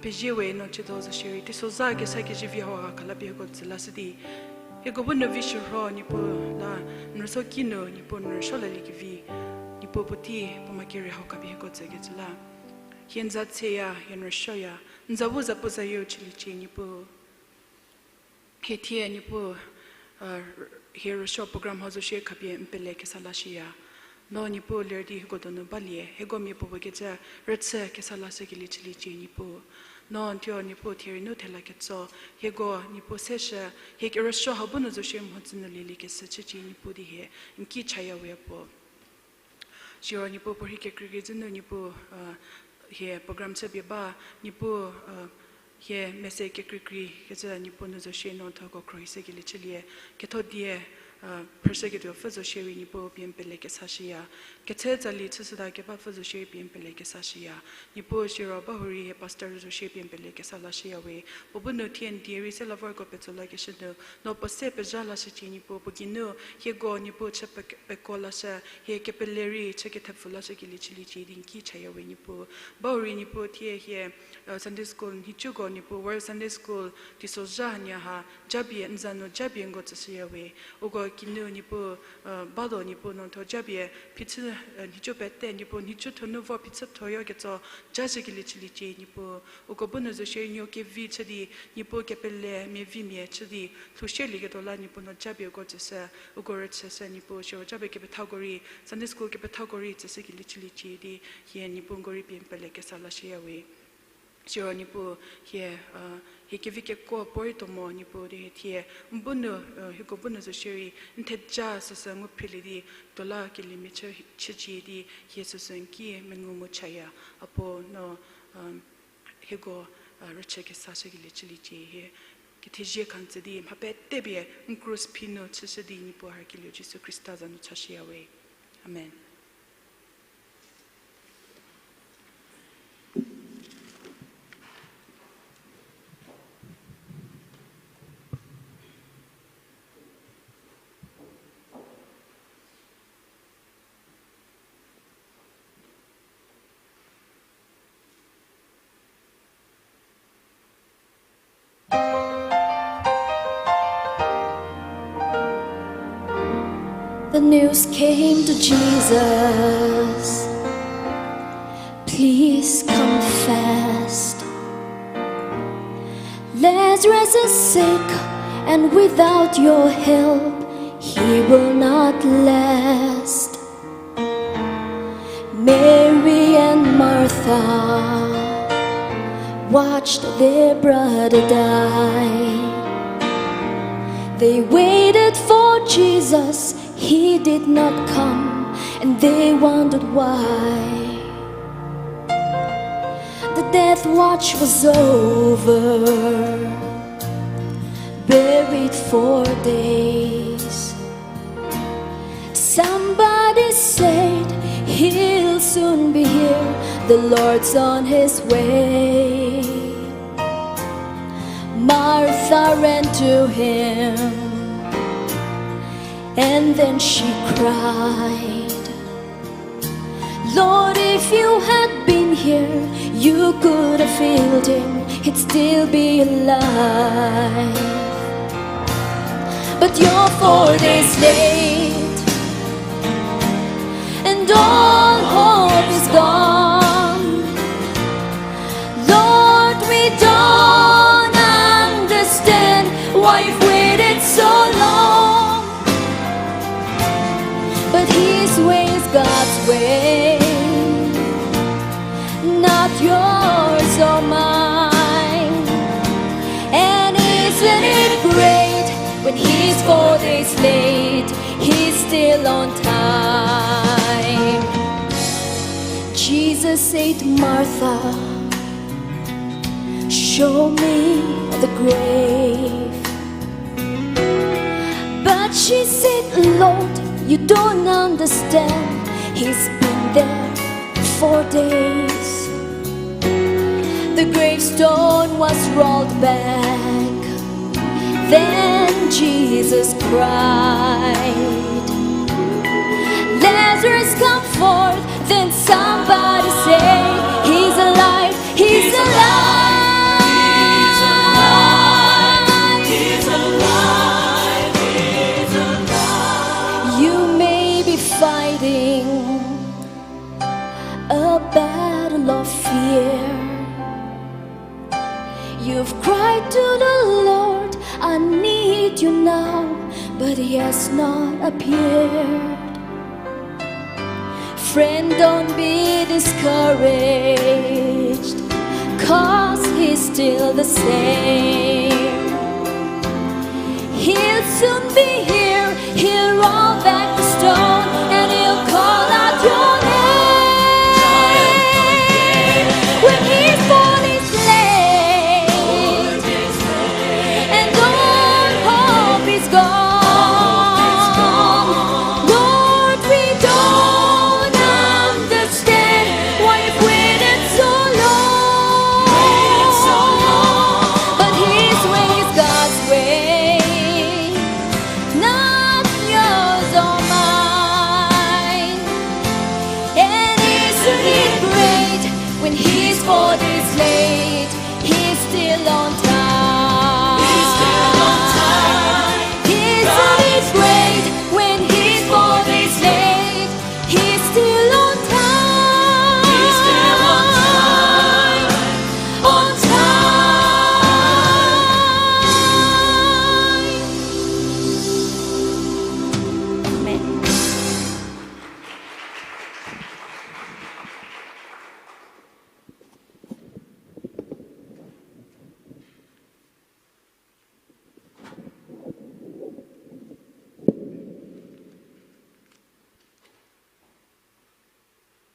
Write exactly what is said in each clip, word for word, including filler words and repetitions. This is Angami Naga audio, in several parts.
Pezie we no chüdo zo shierei, teiso za kesa kezivi hau ha khala pie hieko tsü lashü di. Hieko bu nu vi shürho, Niepuu, la n rüsuoki nu, Niepuu, n rüsuo laliekevi, Niepuu, puotei puo ma kere hau khapie hieko tsükecü la. Hie n za tseya, hie n rüsuoya, n za bu zapu zayieu chüliecie, Niepuu. Hie thie, Niepuu, hie rüsuo program hau zo shie khapie n pele kesa lashüya. No, Niepuu, ler di hieko donu balie, hieko mia puopuo kecü rüchü kesa lashükelie chüliecie, Niepuu. No n thuo, Niepuu, thie rei nu thela ketso, hieko, Niepuu, seshü, hie rüsuo hau bu nu zo shie mhodzü nu lieliekeshü chücie, Niepuu, di hie n ki chaya we puo. Siro Niepuu puorhi kekreikrei zhü nu Niepuu, hie program chüpie ba, Niepuu, hie message kekreikrei kecü Niepuu nu zo shie no n thuo ko khruohishükelie chülie, ketho die, phrüshüketuo pfü zo shierei Niepuu pie n pele kesa shüya, ketse tsali chüshüta keba pfü zo shierei pie n pele kesa shüya, Niepuu siro bahurei hie pastor zo shie pie n pele kesa lashüya we, puo bu nu thie n die rei se la vorko petso lakeshü nu, no puo se pezha lashücie Niepuu, puo geinu, hieko Niepuu chü pe-, peko lashü, hie kepele rei chü kethepfü lashükelie chüliecie di n ki chaya we Niepuu. Bahurei Niepuu thie hie, Sunday school nhicuko Niepuu, World Sunday School teisozha hanie ha, japie, n za nu japie n ko tsüshüya we. Uko kinu Niepuu, bado Niepuu no n thuo japie, phichü, nhicu pete Niepuu, nhicu thuo nu vo phichü thoyo ketso, jashükelie chüliecie Niepuu. Uko bu nu zo shie nuo kevi chü di, Niepuu kepele miavimia chü di, lhoushülieketuo la Niepuu no japie uko tsüshü, uko rüchüshü Niepuu, siro japie kepethako rei, Sunday school kepethako rei tsüshükelie chüliecie di, hie Niepuu n ko rei pie n pele kesa lashüya we. Siro Niepuu hie, hie kevi kekuo puorei tuo mo Niepuu di hie thie, n bu nu, hieko bu nu zo shierei, n theja süsü ngu phrilie di, tuo la keliemia chü, chücie di, hie süsü n ki mengu mu chaya, Apuo no, hieko, rüchü kesashükelie chüliecie hie. Kethezie khan tsü di mha pete pie n krus phi nu chüshü di Niepuu hakelieu Jisu Khrista za nu chashüya we. Amen. The news came to Jesus, "Please come fast. Lazarus is sick, and without your help, he will not last." Mary and Martha watched their brother die. They waited for Jesus, he did not come, and they wondered why. The death watch was over, buried for days. Somebody said, "He'll soon be here, the Lord's on his way." Martha ran to him, and then she cried, "Lord, if you had been here, you could have healed him, he'd still be alive." But you're four days late, and all hope is gone. Lord, we don't understand why you've waited so long. But his way is God's way, not yours or mine. And isn't it great, when he's four days late, he's still on time? Jesus said, "Martha, show me the grave." But she said, "Lord, you don't understand. He's been there four days." The gravestone was rolled back. Then Jesus cried, "Lazarus, come forth." Then somebody said, "He's alive, he's alive." To the Lord, I need you now, but he has not appeared. Friend, don't be discouraged, 'cause he's still the same. He'll soon be here, he'll roll back the stone, and he'll call out your name. When his body's laid, and all hope is gone. Lord, we don't understand why you've waited so long. But his way is God's way, not yours or mine. And isn't it great when his body's laid, he's still on time? He's still on time. Isn't it great when his body's laid, he's still on time? He's still on time. On time. Amen.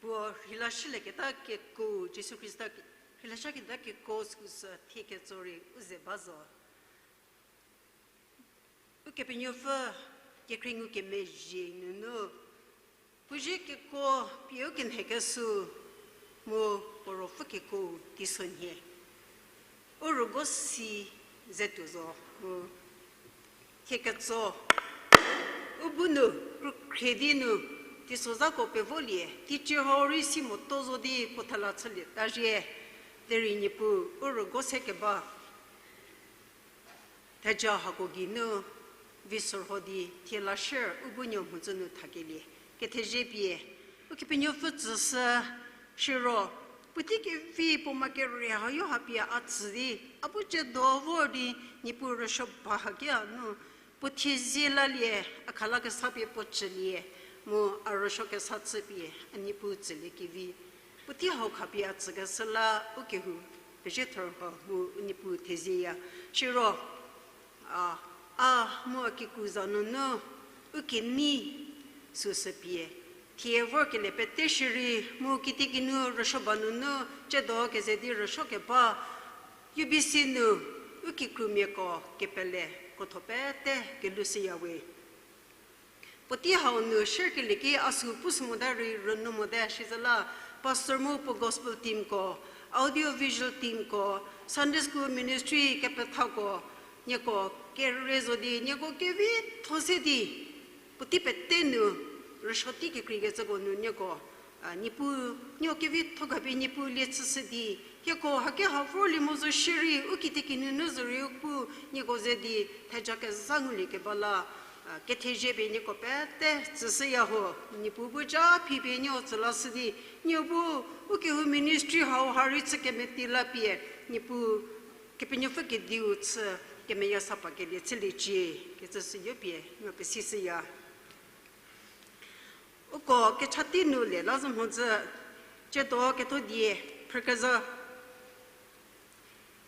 Puo rheilashülieketa kekuo, Jisu Khrista rheilashülieketa kekuo süu sü thie ketso rei u ze ba zo. Ukepenuopfü kekhrie ngukemezhie nunu, puo zie kekuo pie u kenhekeshü mu puo ruopfü kekuo teisonhie u rüguo si ze tuo zo mu thie ketso u bu nu, krukhrie di nu, teisozhako pevolie, teicie hau rei si motuo zo di puo thela chülieta zhie, derei Niepuu u rüguo se keba theja hako geinu vi sorho di thie lashü u bu nuo mhodzü nu thakelie kethezie pie Ukepenuopfü tsüshü. Siro puotei kevi puo ma kere hayo ha pie a tsü di a bu ciedo vor di Niepuu rüsuo ba haki a nu puo thie zie lalie, a khalakesa pie puo cülie, mu a rüsuo kesa chüpie a Niepuu tsüliekevi puotei hau khapie a tsükeshü la u kehou pezie thorho mu u Niepuu thezieya. Siro a, a mu a kikru za nunu u kenei süsü pie thie vorkelie pete shierei mu kitiekinu rüsuo ba nunu ciedo keze di rüsuo keba U B C nu u kikrumiako kepele krotho pete kelushüyawe. Puotei hau nu share kelie ki a sü pushü mote rei rünu mote shizü la, pastor mu puo gospel teamko, audio visual teamko, Sunday school ministry kepethako, nieko kere zo di nieko kevitho se di puotei pete nu rüsuo tei kekreikecüko nu nieko, a, Niepuu, nieko kevitho khapie Niepuu lie chüshü di, hieko haki ha vorlie mo zo shierei u kitiekinu nu zorei u pu nieko ze di theja kezha ngulie keba la, a, kethezie pie nieko pete tsüshüya ho. Niepuu bu ja phi pie nieko tsü lashü di, nieko bu u kehou ministry hau ha rei chü kemeti la pie, Niepuu Kepenuopfü kediu chü kemeyasa pakelie chüliecie kecü süyo pie nieko pesishüya. Uko kecha tei nu le la zo mhodzü, ciedo ketho die, phrükezha,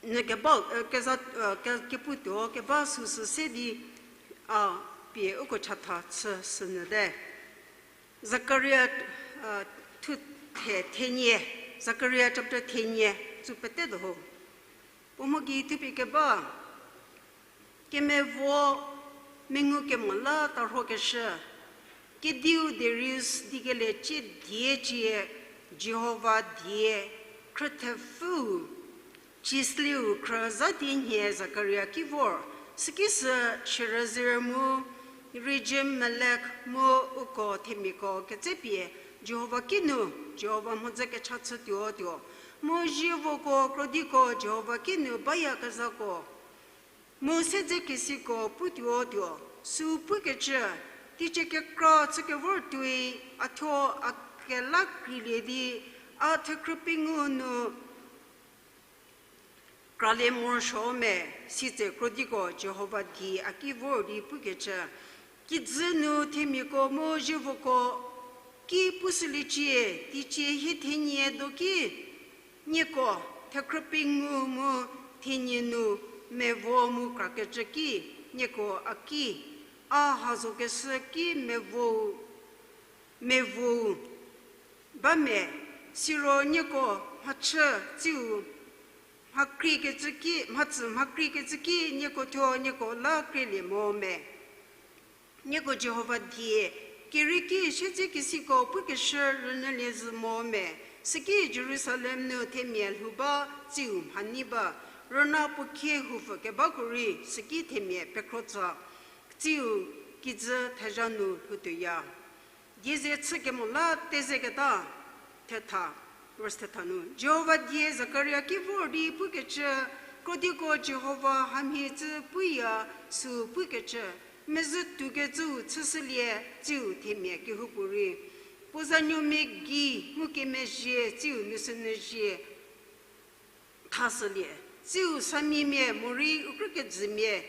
n keba, e, kezha, e, ke, kepu tuo keba süsü se di, a, pie uko chatha chü sünyü te. Zakaria, a, thu the, thenie, Zakaria chapter thenie, tsu pete do ho. Puo mho gei thupie keba, kemevo mengu kemo la tarhokeshü, kediu Darius dikelie cie die cie, Jihova die, khrüthepfüu, Chisliu khrüza di nhie Zakaria ki vor, süki sü Sherazir mu Regem-melek mu uko themiako ketsepie Jihova kinu, Jihova mhodzü kecha chütuo tuo, mu zievoko krodiko Jihova kinu bayakezhako, mu sedze kesiko putuo tuo, sü pukecü, teicie kekra chükevor tuoi, a thuo a kela kreilie di, a thekhrü pengou nu, kralie morosuo me, sitse krodiko Jihova die a ki vor di pukecü, kijü nu themiako mu zievoko ki pushüliecie, teicie hie thenie do ki, nieko thekhrü pengou mu thenie nu mevo mu krakecü ki, nieko a ki, a hazokeshü ki mevo, mevo ba me, siro nieko mhachü tsiu mhakriekecü ki, mhatsü mhakriekecü ki nieko thuo nieko la krielie mo me. Nieko Jihova die, kerieki siedzekesiko pukeshü rünyülie zhü mo me, süki Jerusalem nu themia lhou ba tsiu mhanei ba, rüna puo khie hupfü kebako rei süki themia pekhrotsa tsiu kijü thezha nu lhoutuoya. Die ze chükemo la tezeketa, thetha, verse thetha nu Jihova die Zakaria ki vor di pukecü, krodiko Jihova hamhie cü puya, sü pukecü, mezhü toukecüu chüshülie, tsiu themia kehoupuorei puo zanuomia gei ngukemezhie tsiu nu sünyüzie thashülie, tsiu samimia morei u krükejümia,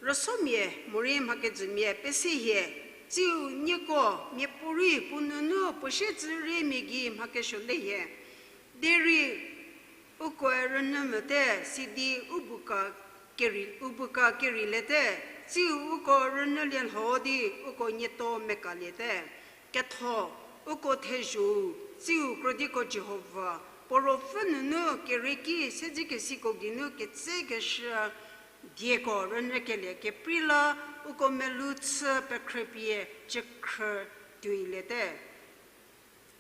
rüsomia morei mhakejümia pese hie, tsiu nieko miapuorei puo nunu puo sietsü riemia gei mhakesuo le hie. Derei ukoe rünyü mvüte, sidi u buka keri, u buka kerieliete, tsiu uko rünyülie lho di uko nieto mekaliete. Ketho, uko thezho-u, tsiu krodiko Jihova, puo ruopfü nunu kerieki siedzekesiko geinu ketsekeshü dieko rünyükelie keprei la, uko melou chü pekhrüpie cükhrü tuoiliete.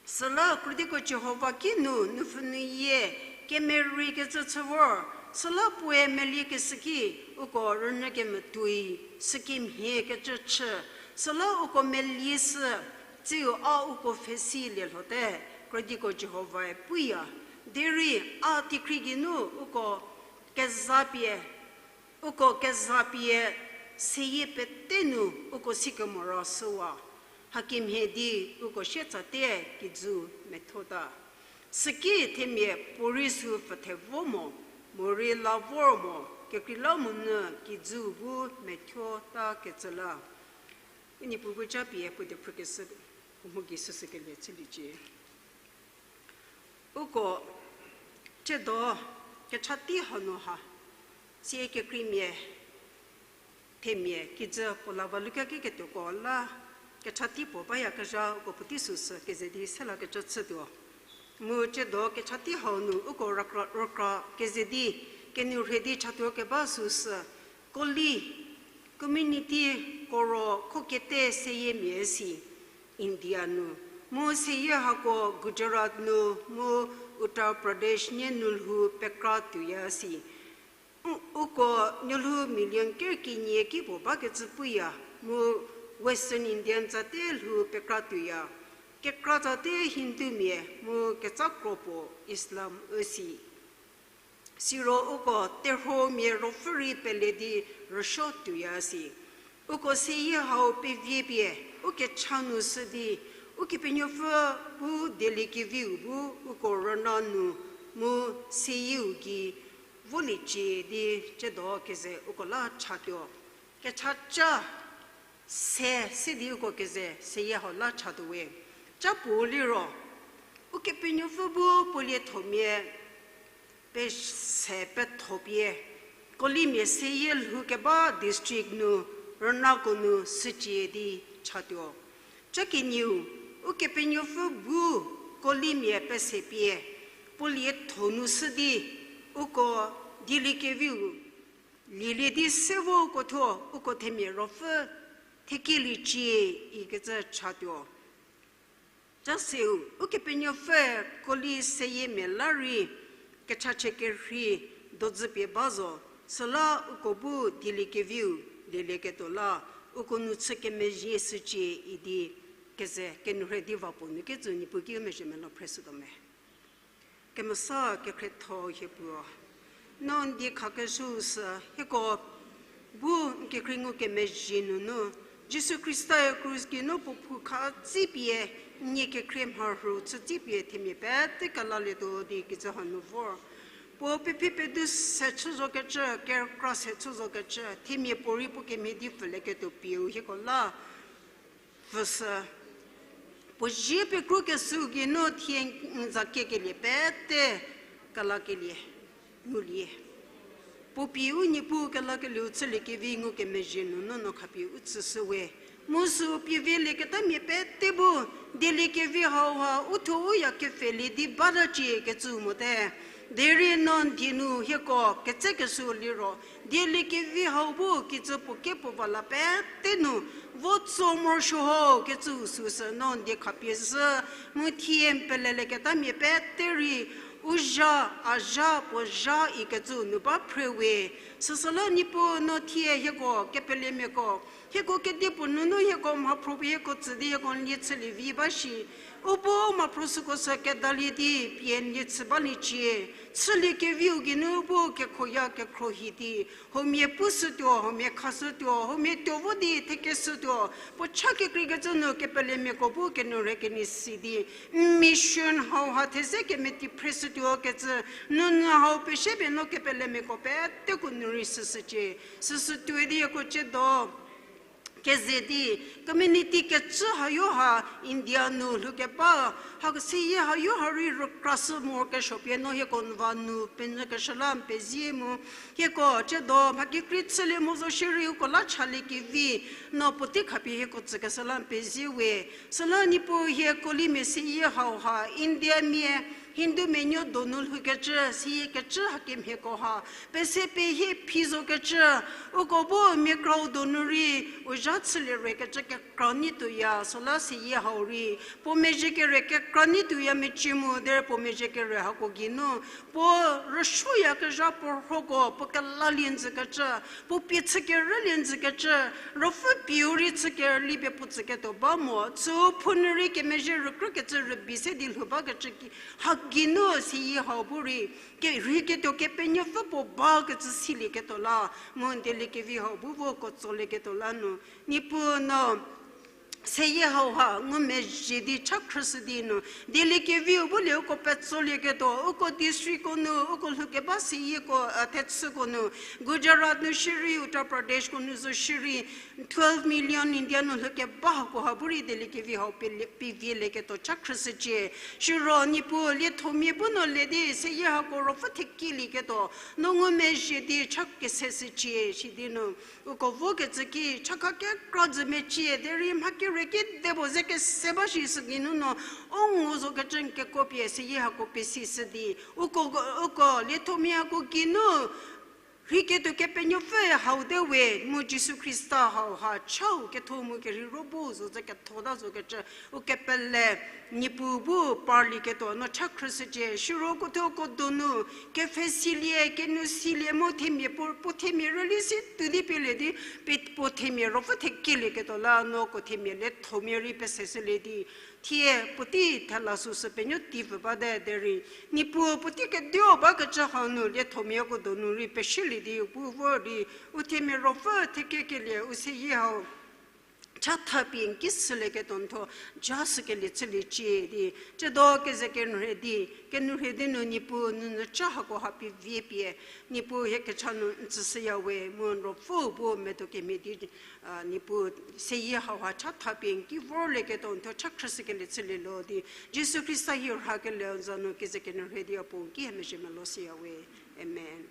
Süla krodiko Jihova kinu nupfhünyü yie kemereikecü chü vor, süla puoe meliekeshü ki uko rünyü kemetuoi sükemhie kecü chü, süla uko melie sü, tsiu a uko pfhesilie lhote, krodiko Jihovae puya. Derei a teikhrie geinu uko kezapie, uko kezapie seyie pete nu uko sikemora shüwa, hakemhie di uko sietsate kijü methota. Süki themia puorei sü pfüthe vo mo, morei la vor mo, kekreilamonyü kijüu bu methuota kecü la. Niepuu bu japie puo diephukeshü, puo mho gei süsükelie chüliecie. Uko tsiedo kechatei hau nu ha, sie kekreimia, themia kijü puo la va luka ki ketuoko la kechatei puo bayakezha uko puotei süsü keze di selakecü chütuo. Mu tsiedo kechatei hau nu uko rükra, rükra keze di kenourhei di chatuo keba süsü, Koli community koro khokete seyiemia si India nu. Mu seyie hako Gujarat nu mu Uttar Pradesh nie nu lhou pekra tuoya si. U-, uko nuolhou million kerkenie ki puo bakecü puya, mu Western Indian tsate lhou pekra tuoya. Kekra tsate Hindumia mu ketsa kro puo Islam üsi. Siro uko terhuomia ruopfü rei pele di rüsuo tuoya si. Uko seyie hau peviepie, ukecha nu shü di, Ukepenuopfü bu dieliekeviu bu uko rüna nu mu seyieu gei voliecie di tsiedo keze uko la chatuo. Kechaca se se di uko keze seyie hau la chatuo we. Ca puo liro, Ukepenuopfü bu puo liethomia pese pethopie, Kolimia seyie lhou keba district nu rünako nu shücie di chatuo. Ca kenieu, Ukepenuopfü bu Kolimia pese pie, puo lietho nu shü di, uko dieliekeviu lielie di se vo uko thuo, uko themia ruopfü thekeliecie ikecü chatuo. Ca seu, Ukepenuopfü Koli seyiemia la rei kechachie kerhei dodzüpie ba zo, süla uko bu dieliekeviu lielieketuo la, uko nu chü kemezhie shücie idi keze kenourhei di va puo nu kecü Niepuu ki u mezhie melo phreshütuo me. Kemesa kekhrietho hie puo, no n die khakezhüu sü hieko bu n kekhrie ngukemezhie nunu, Jisu Khrista-e krus geinu puo phou kha tsipie, nie kekhrie mharhü chü tsipie themia pete kelalietuo di kijü hanu vor. Puo pephi pedu se chü zokecü, kerükra se chü zokecü, themia puorei puo kemhie di pfhülieketuo pieu hieko la pfhüshü. Puo zie pekrukeshüu geinu thie n za kiekelie pete kelakelie ngulie. Puo pie u Niepuu kelakelieu chüliekevi ngukemezhie nunu no khapie u tsüshüwe. Mu süu pie vilie ketamia pete bu, dieliekevi hauha u thuo u ya kepfhelie di batacie kecüu mote. Derei no n die nu hieko ketsekeshüu liro, dieliekevi hau bu kijü puo kepuo va la pete nu, vo tso morosuo ho kecüu süsü no n die khapie zhü, mu thie n pelelieketamia pete rei, u zha, a zha, puo zha ikecüu nu ba phrewe. Süsüla Niepuu no thie hieko kepelemiako, hieko kedipuo nunu hieko mhaphro pie hieko tsü di hieko n lie chülie vi ba shi. U bu mhaphro süko sü kedalie di pie n lie chü baliecie. Chüliekeviu geinu bu kekhoya kekhrohi di, huomia pushütuo, huomia khashütuo, huomia tuo vo di thekeshütuo, puo cha kekreikecü nu kepelemiako bu kenyü rhie kenei si di, mission hauha theze kemeti phreshütuo kecü, nunu hau peshepie no kepelemiako peteko nu rei süshücie. Süsü tuoi di hieko tsiedo keze di, community kecü hayo ha India nu lhoukeba, hako seyie hayo ha rei rükrashü morokesuo pie no hieko n va nu penyükeshü la n pezie mu, hieko tsiedo mha kekrei chülie mo zo shierei uko la chaliekevi, no puotei khapie hieko tsükeshü la n pezie we. Süla Niepuu hieko limia seyie hauha Indiamia, Hindumia nuo donu lhoukecü, seyie kecü hakemhieko ha, pese pehie phi zokecü, uko bu mia krau donu rei, u zha chülie rei kecü kekra nyi tuoya, süla seyie hau rei, puo mezhie kere kekra nyi tuoya mecie mu, derei puo mezhie kere hako geinu, puo rüsuoyakezha puo rhoko, puo kelalie njükecü, puo pie chükerülie njükecü, ruopfü pieu rei chükerülie pie puo tsüketuo ba mo, tsü phou nu rei kemezhie rükrükecü rübei se di lhou bakecü ki, ha geinu seyie hau bu rei, kerheiketuo Kepenuopfü puo bakecü silieketuo la, mu n dieliekevi hau bu voko tsolieketuo la nu, Niepuu no seyie hauha ngumezhie di cha khrüshü di nu, dieliekeviu bu lie uko petsolieketuo, uko districtko nu, uko lhoukeba seyieko, a, thechüko nu, Gujarat nu shierei, Uttar Pradeshko nu zo shierei, twelve million India nu lhoukeba hako ha bu rei dieliekevi hau pie, pie vielieketuo cha khrüshücie. Siro Niepuu liethomia bu no le di seyie hako ruopfü thekielieketuo, no ngumezhie di cha keseshücie, sidi nu uko vokecü ki, chakha kekra jü mecie, derei mha kere kedipuo ze kese ba shi sü geinu no, u ngu zokecü n kekuo pie seyie hako pesishü di, uko, uko liethomia hako geinu, rheiketuo Kepenuopfü hau te we, mu Jisu Khrista hauha chau ketho mu kerhei ro bu zo ze kethota zokecü, u kepele Niepuu bu parlieketuo no cha khrüshücie. Siro uko thuo uko donu, kepfhe silie, kenu silie mu themia puo, puo themia rüli si tuo di pielie di, pie puo themia ruopfü thekielieketuo la no uko themia liethomia rei peseshülie di, thie puotei thela süsü penuo tei pfü bate derei, Niepuu puotei kediu bakecü hau nu liethomia uko donu rei peshülie di, u bu vor di, u themia ruopfü thekiekelie u seyie hau chatha pie n ki shülieketuo n thuo, ja shükelie chüliecie di, tsiedo keze kenurhei di, kenurhei di nu Niepuu nunu cha hako ha pie vie pie, Niepuu hie kecha nu n tsüshüya we, mu n ruopfü bu medo kemhie di, a, Niepuu seyie hauha chatha pie n ki vorlieketuo n thuo cha khrüshükelie chülie lo di, Jisu Khrista hie rhakelieu za nu keze kenurhei di a puo n ki hie mezhie melou shüya we. Amen.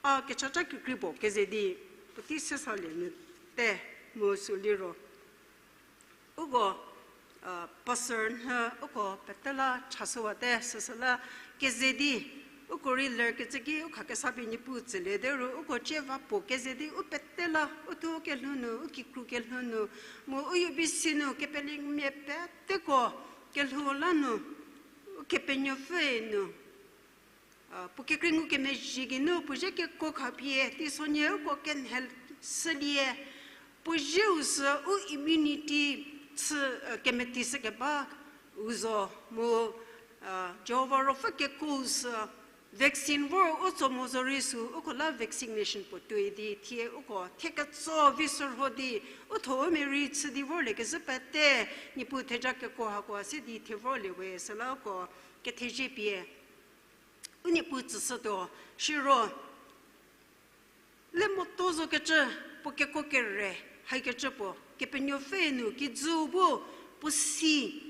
A kechaca kekrei puo keze di, puotei se salie nu te, mu sü liro, uko, a, pastor nhü uko pete la chashüwate, süsüla keze di, uko rei lerkecü ki u khakesa pie Niepuu tsülie derei, uko cie va puo keze di u pete la, u thuo kelhou nu, u kikru kelhou nu, mu u U B C nu, kepelemia peteko kelhou la nu, Ukepenuopfü nu, a, puo kekrei ngukemezhie geinu puo ze kekuo khapie, teisonhie uko kenhe shülie, puo zeu sü u immunity chü, a, kemeti shükeba u zo mu, a, Jihova ruopfü kekuo sü vaccine vor u tso mo zorei sü uko la vaccination puo tuoi di thie uko thie ketso vi sürho di u tho u merei chü di vorlie kezhü pete, Niepuu theja kekuo hako se di thie vorlie we süla uko kethezie pie u Niepuu tsüshütuo, siro le motuo zokecü, puo keko kere, haikecü puo, Kepenuopfü nu kijüu bu, puo si,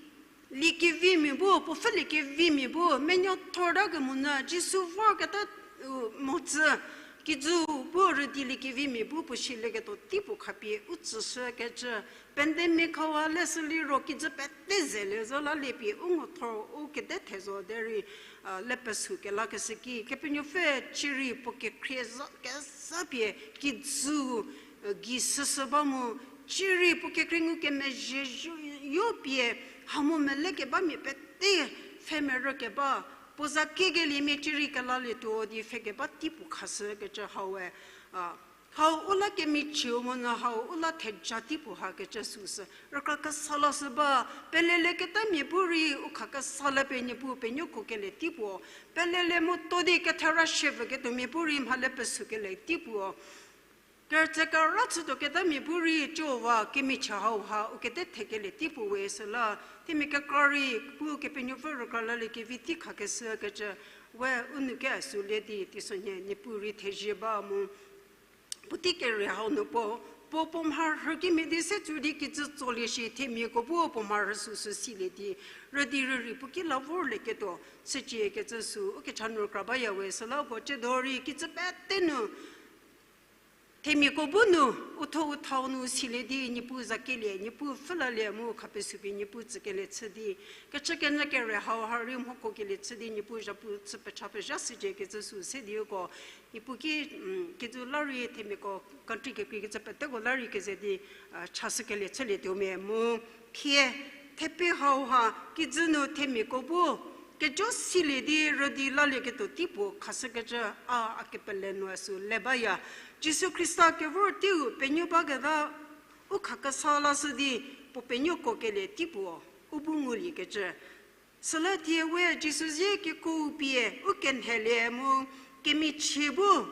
liekevimia bu, puo pfhüliekevimia bu, menuo thorta kemonyü, Jisu vorketa, u, mhodzü, kijüu bu rüdi liekevimia bu, puo silieketuo teipuo khapie, u tsüshükecü, pandemic hauha leshü liro kijü pete zelie zo la lepie u ngothor u kede the zo derei, a, le pesü kelakeshü ki, Kepenuopfü cierei puo kekhrie za kezapie kijü, e, gei süshü ba mu, cierei puo kekhrie ngukemezhie yopie, ha mu melekebamia pete pfhemerükeba, puo za kekeliemia cierei kelalietuo di pfhekeba teipuo khashükecü hau we, a, hau u la kemichieu monyü hau u la theja teipuo hakecü süsü. Rükra kesa lashü ba, peleleketamia bu rei u khakesa la pie Niepuu penuoko kelie teipuo. Pelele motuo di kethera shepfüketuomia bu rei mha le pesükelie teipuo. Kerütse kera chütuoketamia bu rei cüwa kemichie hauha u kede thekelie teipuo we süla, themia kekra rei pu Kepenuopfü rükra laliekevi tei khakeshükecü, we u nou ke a sülie di teisonhie Niepuu rei thezie ba mu. Puotei kere hau nu puo, puo puo mharhü kimhie di se tsu di kijü tsolie shi themiako bu puo mharhü süsü silie di, rüdi rürei puo ki la vorlieketuo, chüciekecü sü, u kecha nu rükra baya we süla puo ciedo rei kijü pete nu, themiako bu nu, u tho u thau nu silie di, Niepuu za kelie, Niepuu pfhülalie mu khapesüpie Niepuu tsükelie chü di, kechükenyü kere hauha rei mhokuokelie chü di, Niepuu zhapu chü pecha pezha shüciekecü sü se di uko, Niepuu ki, kijü la rei themiako country kekreikecü peteko la rei keze di, a, chashükelie chülietuo me mu, thie, thepe hauha, kijü nu themiako bu, kejo silie di rüdi lalieketuo teipuo khashükecü a, a kepele nu a sü le baya. Jisu Khrista kevor teiu penuo baketa u khakesa lashü di puo penuoko kelie teipuo u bu nguliekecü. Süla thie we Jisu zie kekuo pie u kenhelie mu kemichie bu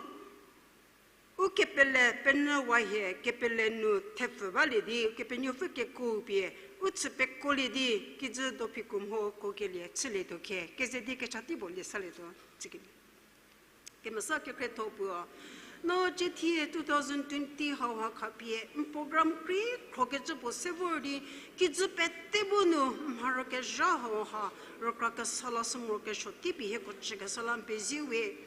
u kepele penyüwa hie kepele nu thepfü balie di, Kepenuopfü kekuo pie u chü pekuolie di, kijü dophi kumho kuokelie chülietuo khe, keze di kecha teipuo lie salietuo, tsükelie. Kemesa kekhrietho puo, no cie thie two thousand twenty hauha khapie n program krei khrokecü puo se vor di, kijü pete bu nu mharükezha hauha rükra kesa lashü morokesuo tei pie hieko chükesa la n pezie we.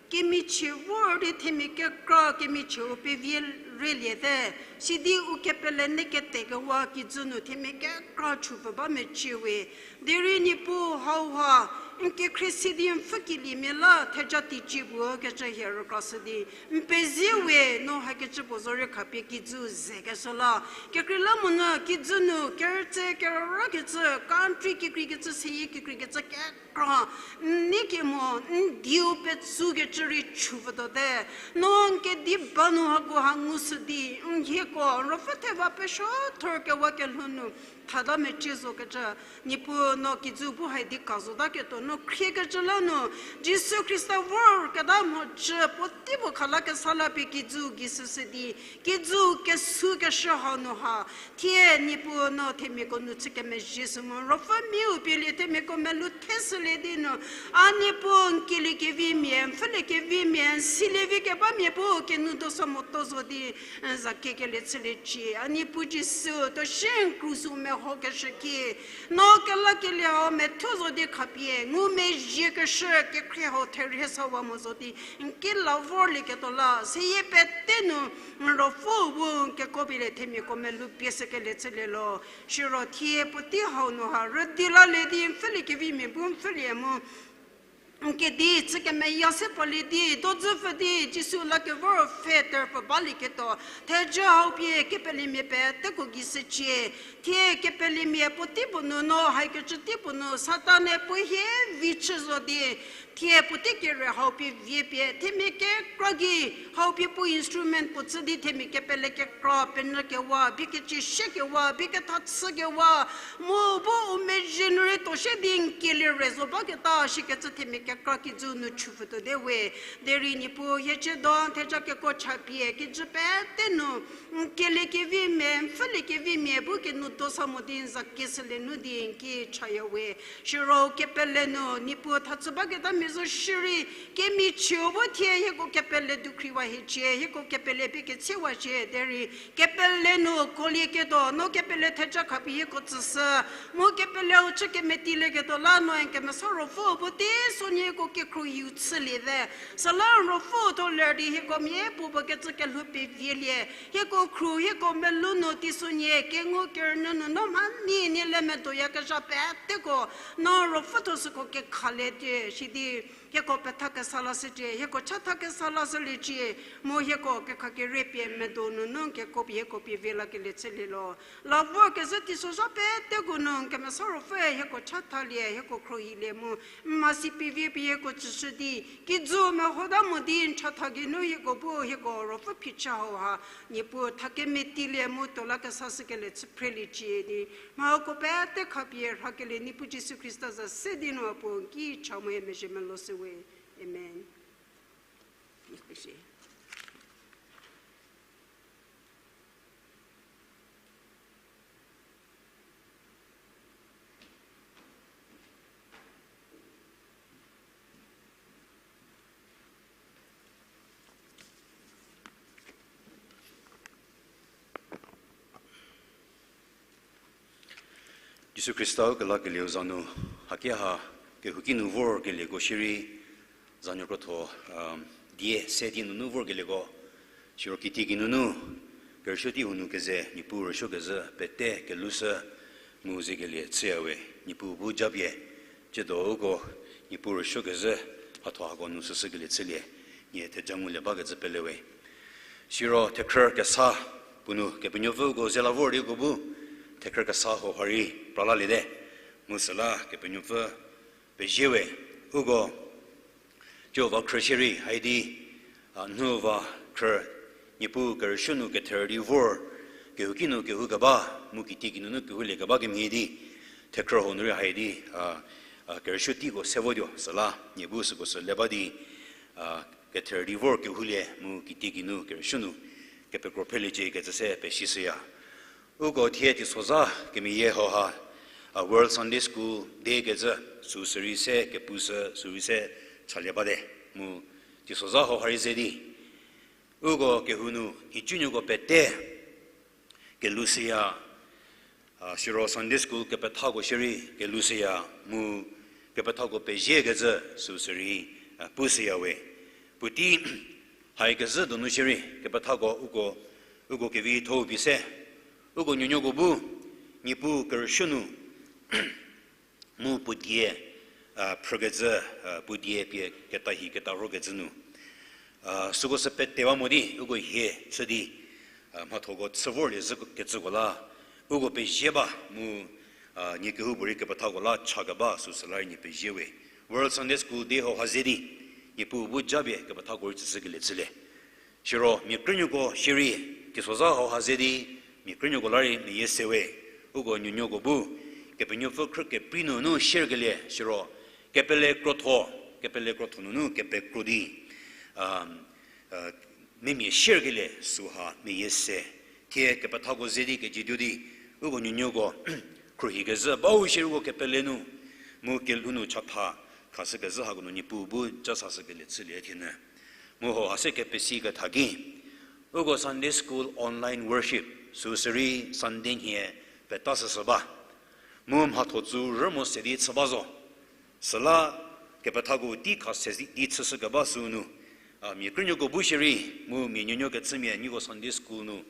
Kemichie vor di themia kekra kemichieu pevie rüliete, sidi u kepele neketekewa kijü nu themia kekra chupfü ba mecie we. Derei Niepuu hauha, n kekhrie si di n pfhükeliemia la theja teicie puo kecü hie rükrashü di, n pezie we no hakecü puo zorei khapie kijü zekeshü la. Kekreilamonyü kijü nu kerütse kerürakecü, country kekreikecü, seyie kekreikecü kekra n neikemo n dieu petsukecü rei chupfütuote. No n kediba nu hako ha ngushü di, n hieko n ruopfü theva pesuo thorkewa kelhou nu thata mecie zokecü, Niepuu no kijü bu hai di ka zotaketuo no khriekecü la nu, Jisu Khrista vorketa mhodzü puotei puo khalakesa la pie kijü gei süshü di, kijü kesükeshü hau nu ha, thie Niepuu no themiako nu chü kemezhie sü mu, ruopfü miu pielie themiako melou theshülie di nu, a Niepuu n keliekevimia, n pfhüliekevimia, n silievi kebamia bu kenu dosa motuo zo di, n za kekelie chüliecie. A Niepuu Jisu, tuo sie n krusu mehokeshü ki, no kelakelie hau methuo zo di khapie ngumezhiekeshü kekhrie hau therie sawa mo zo di, n ki la vorlieketuo la, seyie pete nu n ruopfüu bu n kekuo pielie themiako melou pie sükelie chülie lo. Siro thie puotei hau nu ha rüdi lalie di n pfhüliekevimia bu n pfhülie mu n kedi chü kemeya se palie di, dodzü pfü di, Jisu la kevor pfhe terpfü balieketuo, thejü hau pie kepeliemia peteko gei shücie. Thie kepeliemia puotei puo nu no, haikecü tei puo nu, Satan-e puo hie vi chü zo di, thie puotei kere hau pie vie pie, themia kekra gei, hau pie puo instrument puo chü di, themia kepele kekra, penyü kewa, bie kecie shie kewa, bie ketha chü kewa, mu bu u mezhie nu rei tuo shie di n kelie re zo baketa, shikecü themia kekra kijü nu chupfütuo de we. Derei Niepuu hie chüdo, theja kekuo cha pie, kijü pete nu, n keliekevimia, n pfhüliekevimia, bu kenu dosa mo di n za keshülie nu di n ki chaya we. Siro kepele nu, Niepuu thachü baketamia zo shierei, kemichie vo thie hieko kepele dukhriwa hiecie, hieko kepele pie ketsiewa cie derei, kepele nu kolieketuo, no kepele theja khapie hieko tsüshü, mu kepele u chü kemetilieketuo la no Kemesa Ruopfü bu teiso nieko kekhruohiu chülie te. Süla Ruopfü tho ler di hieko mia puo puo kecü kelhou pevielie, hieko khru, hieko melou nu teisonhie kengu kerünyü nu no mhanie nie le medoyakezha peteko, no Ruopfü tho süko kekhalie tie shidi, hieko petha kesa lashücie, hieko chatha kesa lashüliecie, mu hieko kekhakerie pie medo nunu kekuo pie hieko pie vie lakelie chülie lo. La vorkezhü teisozha peteko nu Kemesa Ruopfüe hieko chathalie, hieko khruohilie mu, n mhasi pevie pie hieko tsüshü di, kijü mehota mo di n chatha geinu hieko bu hieko ruopfü phichü hauha, Niepuu tha kemetilie mu tuo la kesashükelie chü phreliecie di, mha hako pete khapie rhakelie Niepuu Jisu Khrista za se di nu a puo n ki cha mu hie mezhie melou shüwe. Amen. Jisu Khrista u kelakelieu za nu, hakiha kehouki nu vorkelieko shierei, zanuo krotho, die se di nunu vorkelieko, siro kitieki nunu, kerüsuo tei hanu keze Niepuu rüsuokezhü pete kelushü mu zekelie chüyawe, Niepuu bu japie, tsiedo uko Niepuu rüsuokezhü mhatho hako nu süshükelie chülie, nie theja ngulie bakecü pelewe. Siro thekhrü kesa puo nu Kepenuopfü uko ze la vor di uko bu thekhrü kesa hauha rei pra laliete, mu süla Kepenuopfü pezie we, uko Jihova khrü shierei haidi, a, nhüva khrü, Niepuu kerüsuo nu kether di vor, kehouki nu kehoukeba, mu kitieki nunu kehouliekeba kemhie di, thekhrü hau nu rei haidi, a, a, kerüsuo teiko se votuo, süla nie bu süko sü le ba di, a, kether di vor kehoulie mu kitieki nu kerüsuo nu kepekro phreliecie kecü se pesishüya. Uko thie teisozha kemeyie hauha, a, World Sunday School Day kecü, süu sürei se kepushü, sürei se chalie bate. Mu teisozha hauha rei ze di, uko kehou nu nhicunuoko pete kelushüya, a, siro Sunday School kepethako shierei kelushüya mu kepethako peziekecü süu sürei, a, pushüyawe. Puotei haikezhü donu shierei kepethako uko, uko kevitho-u pie se, uko nuonuoko bu, Niepuu kerüsuo nu, mu puo die, a, phrükecü, a, puo die pie ketahi ketarhokecü nu, a, süko sü petewa mo di uko hie chü di, a, mhathoko chü vorlie zhü kecüko la, uko pezie ba mu, a, nie kehoupuorei kepethako la chakeba süu süla rei nie pezie we. World Sunday School Day hauha ze di, Niepuu bu japie kepethako rei tsüshükelie chülie. Siro mia krünuoko shierei, teisozha hauha ze di, mia krünuoko la rei meyie se we, uko nuonuoko bu, Kepenuopfü khrü keprei nunu shierkelie, siro, kepele krotho, kepele krotho nunu kepekro di, a, a, memia shierkelie süha meyie se. Thie kepethako ze di kejietuo di, uko nuonuoko, khruohikezhü bau shierei uko kepele nu, mu kelhou nu chatha khashükezhü hako nu Niepuu bu ja sashükelie chülie thienyü. Mu hauha se kepesi ketha ki, uko Sunday School online worship süu sürei Sunday nhie peta süsü ba. Mu mhatho tsu rü mo se di chü ba zo. Süla kepethako tei kha se di chüshükeba süu nu, a, mia krünuoko bu shierei, mu mia nuonuo kechümia nieko Sunday School nu,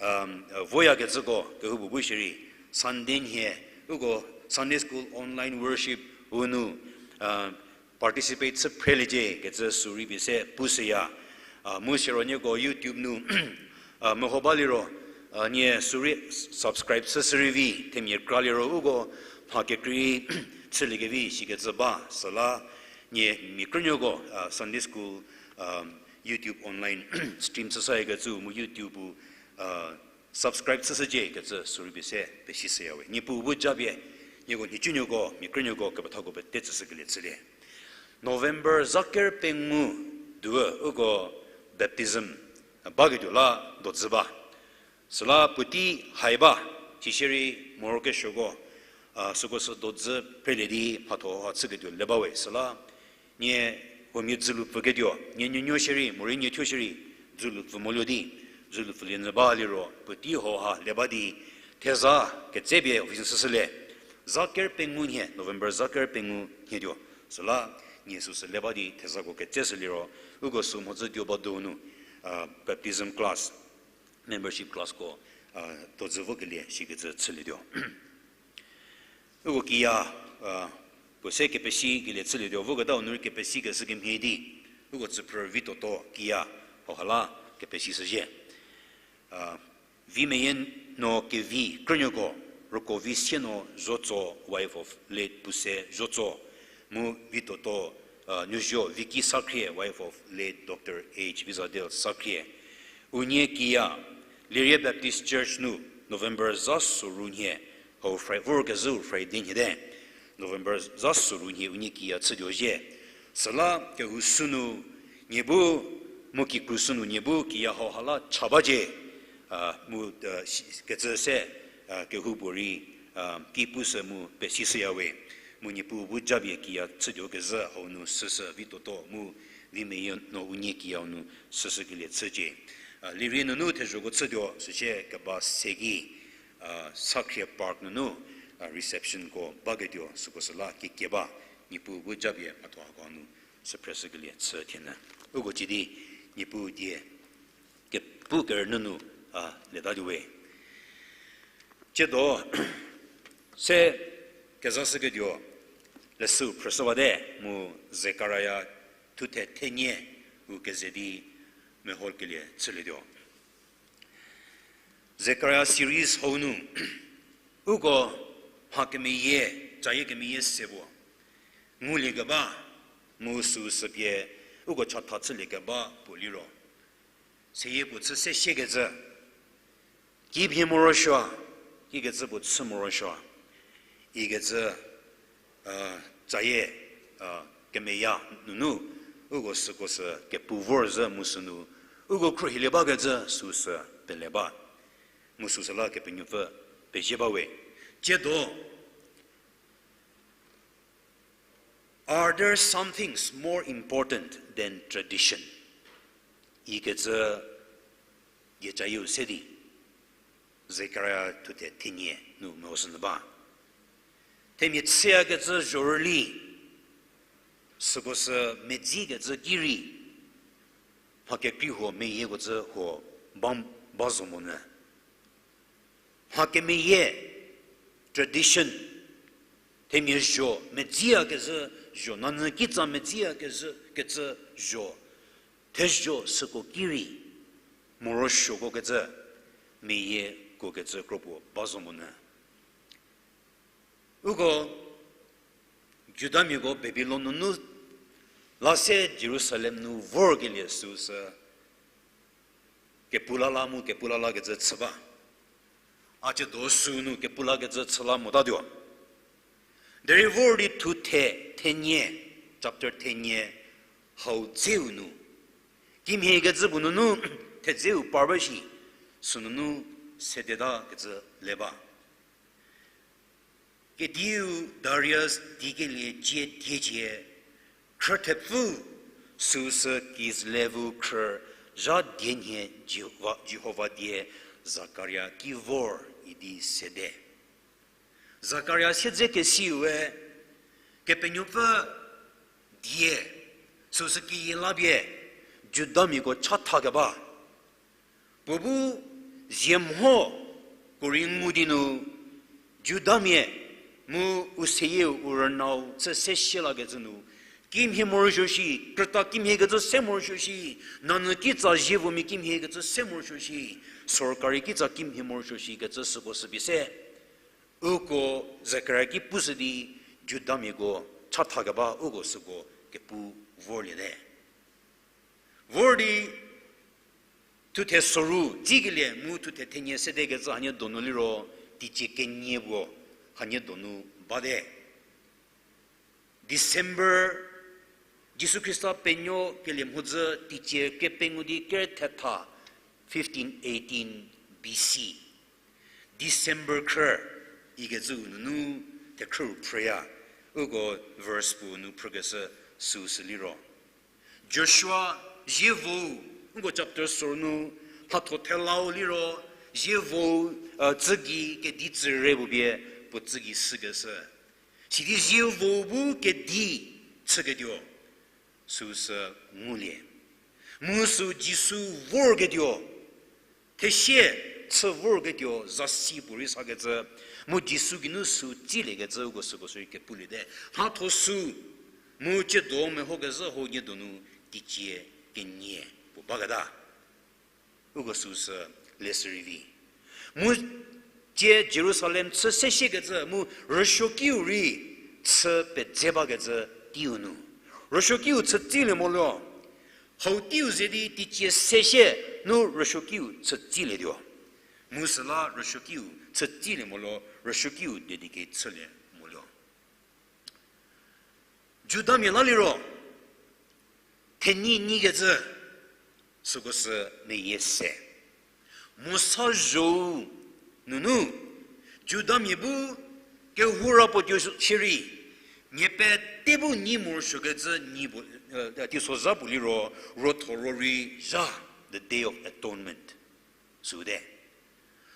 a, voyakecüko kehoupuo bu shierei, Sunday nhie, uko Sunday School online worship u nu, a, participate chü phreliecie kecü süu rei pie se pushüya. A, mu siro nieko YouTube nu, a, meho ba liro, a, nie süu rei subscribe chüshü rei vi, themia kra liro uko mha kekrei chüliekevi shikecü ba, süla nie mia krünuoko, a, Sunday School, a, YouTube online stream chüshüyakecü mu YouTube-u, a, subscribe chüshücie kecü süu rei pie se pesishüya we. Niepuu bu japie, nieko nhicunuoko, mia krünuoko kepethako pete tsüshükelie chülie. November zaker pengou duo uko baptism baketuo la dodzü ba. Süla puotei hai ba, sisierei morokesuoko, a, süko sü dodzü phrelie di mhatho ha chüketuo le ba we. Süla Nie huomia dzülu pfüketuo, nie nuonuo shierei, morei nie thuo shierei, dzülu pfü moluo di, dzülu pfülie nyü ba liro, puotei hauha le ba di, theza ketsepie office süshülie, za ker pengou nhie, November za ker pengou nhie tuo, süla, nie süsü le ba di, thezako ketseshü liro, uko sü mhodzü tuo ba donu, a, baptism class, membership classko, a, tuodzü vokelie shikecü chülietuo. Uko kiya, a, puo se kepesikelie chülietuo, voketau nu rei kepesikeshü kemhie di, uko tsüphrü Vitoto kiya, hauha la kepesishüzhie. A, Vimeyie no Kevi krünuoko, Roko Visie no Zotso, wife of late Puse Zotso, mu Vitoto, a, nuozuo Vicky Sakhrie, wife of late Doctor H Vizadel Sakhrie. Unie kiya, Lerie Baptist Church nu, November za soru nhie, hau Fri-, vorkezhüu Friday nhie te, November za soru nhie unie kiya chütuo zhie. Süla kehou sünu, nie bu, mu kikru sünu nie bu kiya hauha la cha bacie, a, mu, a, si-, kecü se, a, kehoupuorei, a, ki pushü mu pesishüyawe. Mu Niepuu bu japie kiya chütuo kezhü hau nu süsü Vitoto mu Vimeyie no unie kiyau nu süsükelie chücie. A, Lerie nunu thezhoko chütuo süsie keba se ki, a, Sakhrie Park nunu, a, receptionko baketuo süko süla kikeba, Niepuu bu japie mhatho hako nu süphreshükelie chü thienyü. Uko cidi, Niepuu die, kepu kerünyü nu, a, letatuowe. Tsiedo, se kezashüketuo, leshüu phrüshüwate mu Zekaria thuthe thenie u keze di meholkelie chülietuo. Zekaria series hau nu, uko mha kemeyie, cayie kemeyie se puo nguliekeba, mu süu süpie uko chatha chüliekeba puo liro, seyie puo chü se siekecü, kimhie morosuo, kikecü puo chü morosuo, ikecü, a, cayie, a, kemeya nunu, uko süko sü kepu vorzhü mu sünu, uko khruohilie bakecü süu sü pele ba. Mu süu süla Kepenuopfü pezie bawe. Tsiedo, Are there some things more important than tradition? Ikecü diecayieu se di, Zekaria thuthe thenie nu mehoshünyü ba. Themia chüyakecü zhorüli, süko sü medzikecü ki rei, mha kekrei huo meyieko cü huo ba, ba zo monyü. Mha kemeyie, tradition, themia zho medziyakezhü, zho nanyü kitsa medziyakezhü kecü zho, thezho süko ki rei, morosuoko kecü, meyieko kecü kropuo ba zo monyü. Uko Judamiako Babilon nunu la se Jerusalem nu vorkelie süu sü kepulala mu kepulala kecü chü ba. A tsiedo sünu kepulakecü chü la motatuo. Derei vor di thuthe thenie, chapter thenie, hau dzeu nu, kimhiekecü puo nunu thedzeu par ba shi, sünunu sedetakecü le ba. Kediu Darius dikelie cie diecie, khrü thepfü, süu sü Kislevu khrü zha dienhie Jihova, Jihova die Zakaria ki vor idi sede. Zakaria siedzekesiue, Kepenuopfü die, süu sü kiyie la pie, Judamiako chathakeba. Puo bu zie mho ko rei ngu di nu, Judamia mu u seyieu u rünau chü se sielakecü nu, kimhie morosuo shi, krüta kimhiekecü se morosuo shi, nanyü kitsa zievumia kimhiekecü se morosuo shi, sorkari kitsa kimhie morosuo shikecü süko sü pie se, uko Zakaria ki pushü di Judamiako chathakeba uko süko kepu vorliete. Vor di thuthe soru dikelie mu thuthe thenie sedekecü hanie donu liro, teicie kenie puo hanie donu bate. December, Jisu Khrista penuo kelie mhodzü teicie kepengou di ker thetha, fifteen eighteen B C. December khrü, ikecüu nunu thekhrüu phrüya, uko verse puo nu phrükeshü Süu sü liro, Joshua zievou, nko chapter sor nu, mhatho thelau liro, zievou, uh, tsügei kedi tsüre puo pie, puo tsügei shükeshü. Sidi zievou bu kedi chüketuo, süu sü ngulie. Mu süu Jisu vorketuo, thesie chü vorketuo zasi puorei sakecü, mu Jisu geinu süu tsiliekecü uko süko sü rei kepuliete. Mhatho süu, mu tsiedo mehokezhü hau nie donu teicie kenie puo baketa. Uko süu sü leshü rei vi. Mu tsie Jerusalem chü sesiekecü mu rüsuokiu rei chü pedze bakecü teiu nu. Rüsuokiu chü tsilie moluo. Hau teiu ze di teicie sesie nu rüsuokiu chü tsilietuo. Mu süla rüsuokiu chü tsilie moluo, rüsuokiu dedicate chülie moluo. Judamia la liro, thenyi nyikecü, süko sü meyie se. Mosa zho-u nunu, Judamia bu kehou ra puo tuo shierei, mia pete bu nyi morosuokecü nyi puo, eh, teisozha puo liro, rotho rorei zha, the Day of Atonement. Süu te.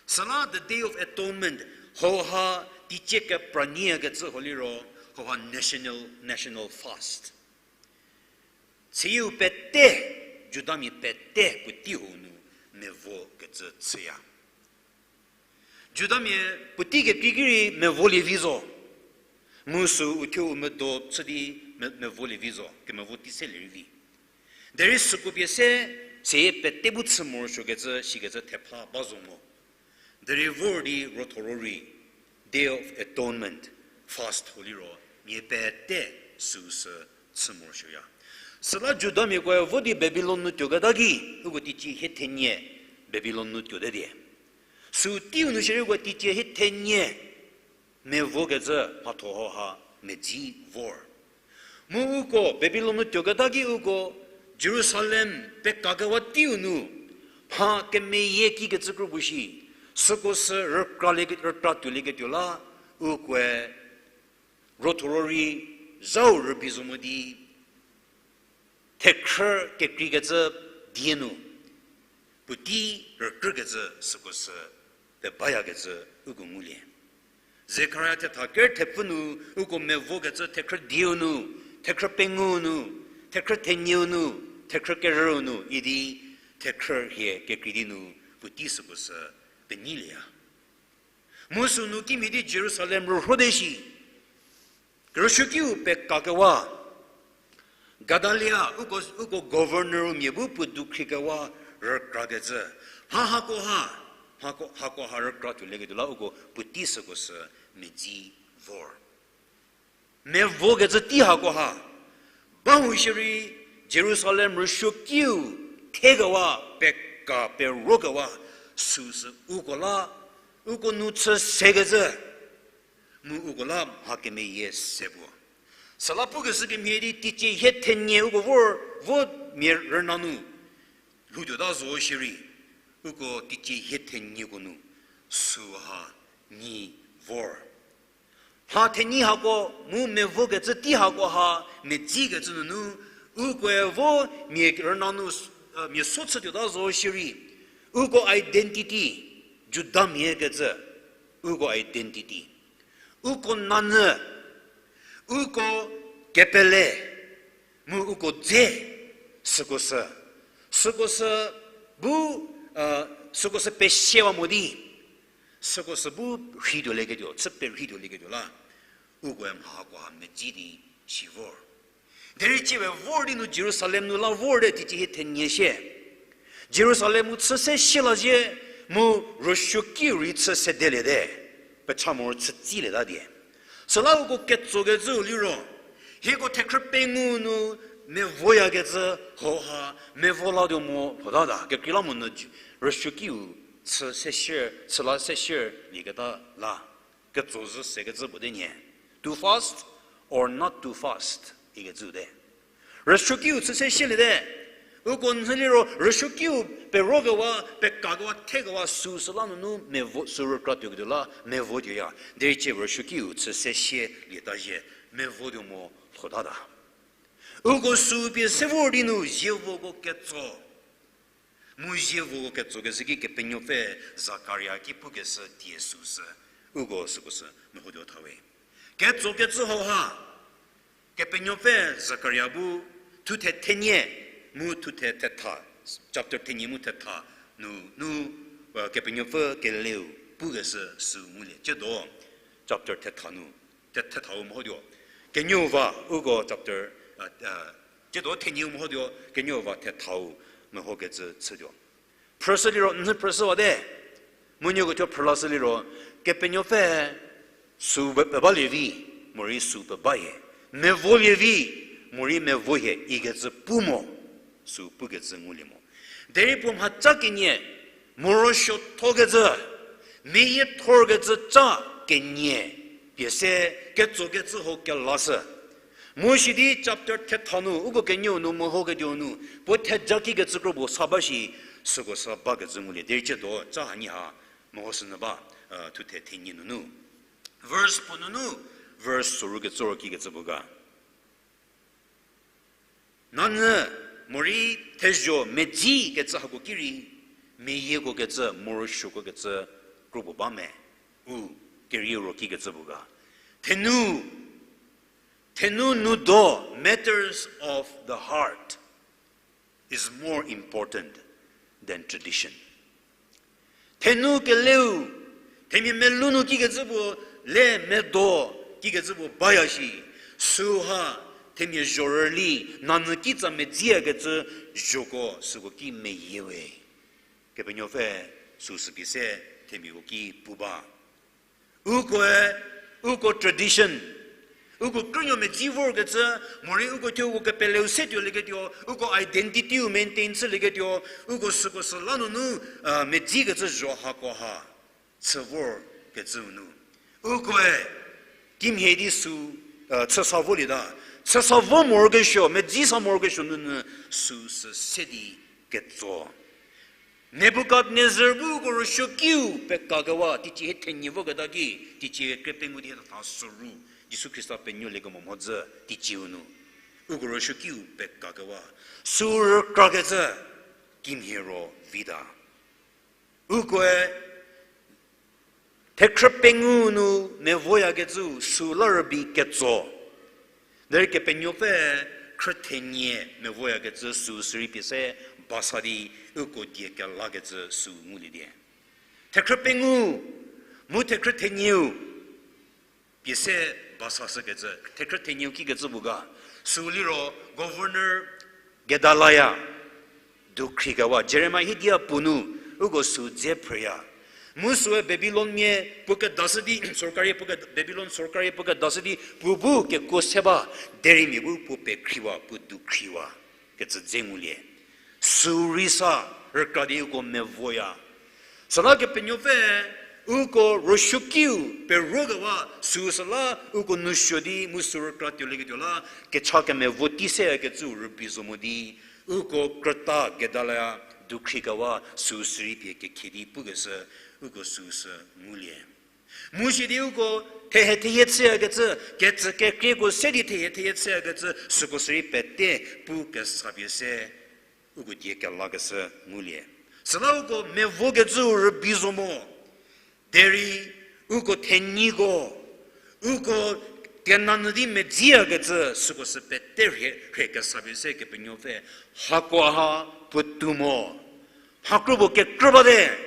Süla the Day of Atonement, hauha teicie kepra nyikecü hau liro, hauha national, national fast. Seyieu pete, Judamia pete puotei hau nu mevokecü chüya. Judamia puotei kekreiki rei mevolie vi zo. Mu süu thuo u medo chü di me-, mevolie vi zo, kemevo tei selie rei vi. Derei süko pie se, seyie pete bu chü morosuokecü, sikecü thepha ba zo mo. Derei vor di rotho rorei, Day of Atonement, fast hau liro, mia pete süu sü chü morosuoya. Süla Judamiakoe vo di Babilon nu tuoketa ki, uko teicie hie thenie Babilon nu tuote die. Süu teiu nu shierei uko teicie hie thenie mevokecü mhatho hauha medzi vor. Mu uko Babilon nu tuoketa ki uko Jerusalem pekakewa teiu nu, mha kemeyie kikecü kro bu shi, süko sü rükralie, rükra tuolieketuo la, ukoe rotho rorei zhau rübei zo mo di, thekhrü kekreikecü die nu, puotei rükrükecü süko sü pebayakecü uko ngulie. Zekaria thetha ker thepfü nu, uko mevokecü thekhrü dieu nu, thekhrü pengou nu, thekhrü thenieu nu, thekhrü kerüu nu idi, thekhrü hie kekrei di nu, puotei süko sü penyilieya. Mu sünu kimhie di Jerusalem rürhote shi, kerüsuokiu pekakewa, Gedalia, uko, uko governor-u mia bu puo dukhrikewa rükrakecü. Mha hakoha, hako, hakoha rükra tuolieketuo la uko puotei süko sü medzi vor. Mevokecü tei hakoha, ba hu shierei Jerusalem rüsuokiu thekewa peka perokewa süu sü uko la, uko nu chü sekecü, mu uko la mha kemeyie se puo. Süla pukeshü kemhie di teicie hie thenie uko vor, vo mia rüna nu lhoutuota zo shierei, uko teicie hie thenieko nu süha nyi vor. Mha thenyi hako mu mevokecü tei hakoha medzikecü nunu, ukoe vo mia rüna nu, mia so chütuota zo shierei, uko identity, Judamia kecü, uko identity, uko nanyü, uko kepele, mu uko dze, süko sü, süko sü bu, süko sü pesiewa mo di, süko sü bu rheituolieketuo, chü perheituolieketuo la, ukoe mha hakoha medzi di si vor. Derei tsie we vor di nu Jerusalem nu la vorte teicie hie thenie sie. Jerusalem-u chü se sie la zhie, mu rüsuokiu rei chü sedeliete, pecha moro chü tsilieta die. Süla uko ketsokecüu liro, hieko thekhrü pengou nu mevoyakecü hauha mevo latuo mo lhotata, kekreilamonyü rüsuokiu chü se sie, chü la se sielieketa la. Ketso zhü sekecü puo te nie. Too fast or not too fast ikecü te. Rüsuokiu chü se sieliete. Uko nhü liro rüsuokiu perokewa, pekakewa, thekewa süu süla nunu mevo, sü rükra tuoketuo la mevo tuoya. Derei tsie rüsuokiu chü se sielieta zhie, mevo tuo mo lhotata. Uko sü pie se vor di nu zievoko ketso. Mu zievoko ketso keshü ki Kepenuopfü Zakaria ki pukeshü die süsü. Uko süko sü mehotuo thawe. Ketso kecü hauha. Kepenuopfü Zakaria bu thuthe thenie mu thuthe thetha, chapter thenie mu thetha nu, nu, uh, Kepenuopfü keleu pukeshü sü ngulie. Tsiedo chapter thetha nu, the-, thethau mehotuo. Kenieu va, uko chapter, uh, uh, tsiedo thenieu mehotuo, kenieu va thethau mehokecü chütuo. Phrüshü liro, n phrüshüwate. Mu nieko thuo phrülashü liro, Kepenuopfü sü pe-, pebalie vi, morei sü pebahie. Mevolie vi, morei mevohie ikecü pu mo, sü pukecü ngulie mo. Derei puo mhaca kenie, morosuothokecü, meyiethorkecü ca kenie, pie se ketsokecü ho kelashü. Mu sidi chapter thetha nu, uko kenieu nu mehoketuo nu, puo theja kikecü kro puo sa ba shi, süko sa bakecü ngulie. Derei tsiedo ca hanie ha, mehoshünyü ba, uh, thuthe thenie nunu. Verse puo nunu, verse soru ketsoro kikecü puo ga. Nanyü morei thezho medzi kecü hako ki rei, meyieko kecü, morosuoko kecü, kro puo ba me, u, kerieu ro kikecü puo ga. Thenu, thenu nu do, matters of the heart is more important than tradition. Thenu keleu, themia melou nu kikecü puo, le medo kikecü puo baya shi, süha themia zhorüli, nanyü kitsa medziyakecü zhoko süko ki meyie we. Kepenuopfü süsü pie se themiako ki pu ba. Ukoe, uko tradition, uko krünuo medzi vorkecü, morei uko thuo uko kepeleu se tuolieketuo, uko identity-u maintain chülieketuo, uko süko süla nunu, uh, medzikecü zho hakoha chü vorkecüu nu. Ukoe kimhie di sü, uh, chüsa volieta, chüsa vo morokesuo, medzi sa morokesuo nunu süsü se di ketso. Nebukadnezar bu uko rüsuokiu pekakewa, teicie hie thenie voketa ki, teicie kre pengou di hie tha soru, Jisu Khrista penuoliekemo mhodzü teicieu nu. Uko rüsuokiu pekakewa, sü rükrakecü, kimhie ro vita. Ukoe thekhrü pengou nu mevoyakecü sü la rübei ketso. Derei Kepenuopfü khrüthenie mevoyakecü sü sirei pie se basa di uko die kelakecü sü ngulie die. Thekhrü pengou, mu thekhrü thenieu, pie se basa shükecü, thekhrü thenieu kikecü puo ga, sü liro governor Gedalaya, dukhrigawa, Jeremia hiedia puo nu, uko sü dze phrüya. Mu süe Babilonmia puo kedashü di, sorkari puo ke-, Babilon sorkari puo kedashü di, puo bu kekuo se ba, derei mia bu puo pekhriwa, puo dukhriwa, kecü dze ngulie. Sü rei sa rükra di uko mevoya. Süla Kepenuopfü uko rüsuokiu perokewa sü süla uko nousuo di mu sü rükra tuolieketuo la, kecha kemevo tei seyakecü rübei zo mo di, uko krüta Gedalaya dukhrigawa sü sirei pie kekhie di pukeshü, uko süsü ngulie. Mu sidi uko thehie thehie chüyakecü, kecü kekrieko se di thehie thehie chüyakecü, süko sirei pete pu kesa pie se, uko die kelakeshü ngulie. Süla uko mevokecü rübei zo mo, derei uko thenyiko, uko kenanyü di medziyakecü, süko sü pete rhie, rhie kesa pie se Kepenuopfü hakoha puotou mo. Hakro puo kekrü bate,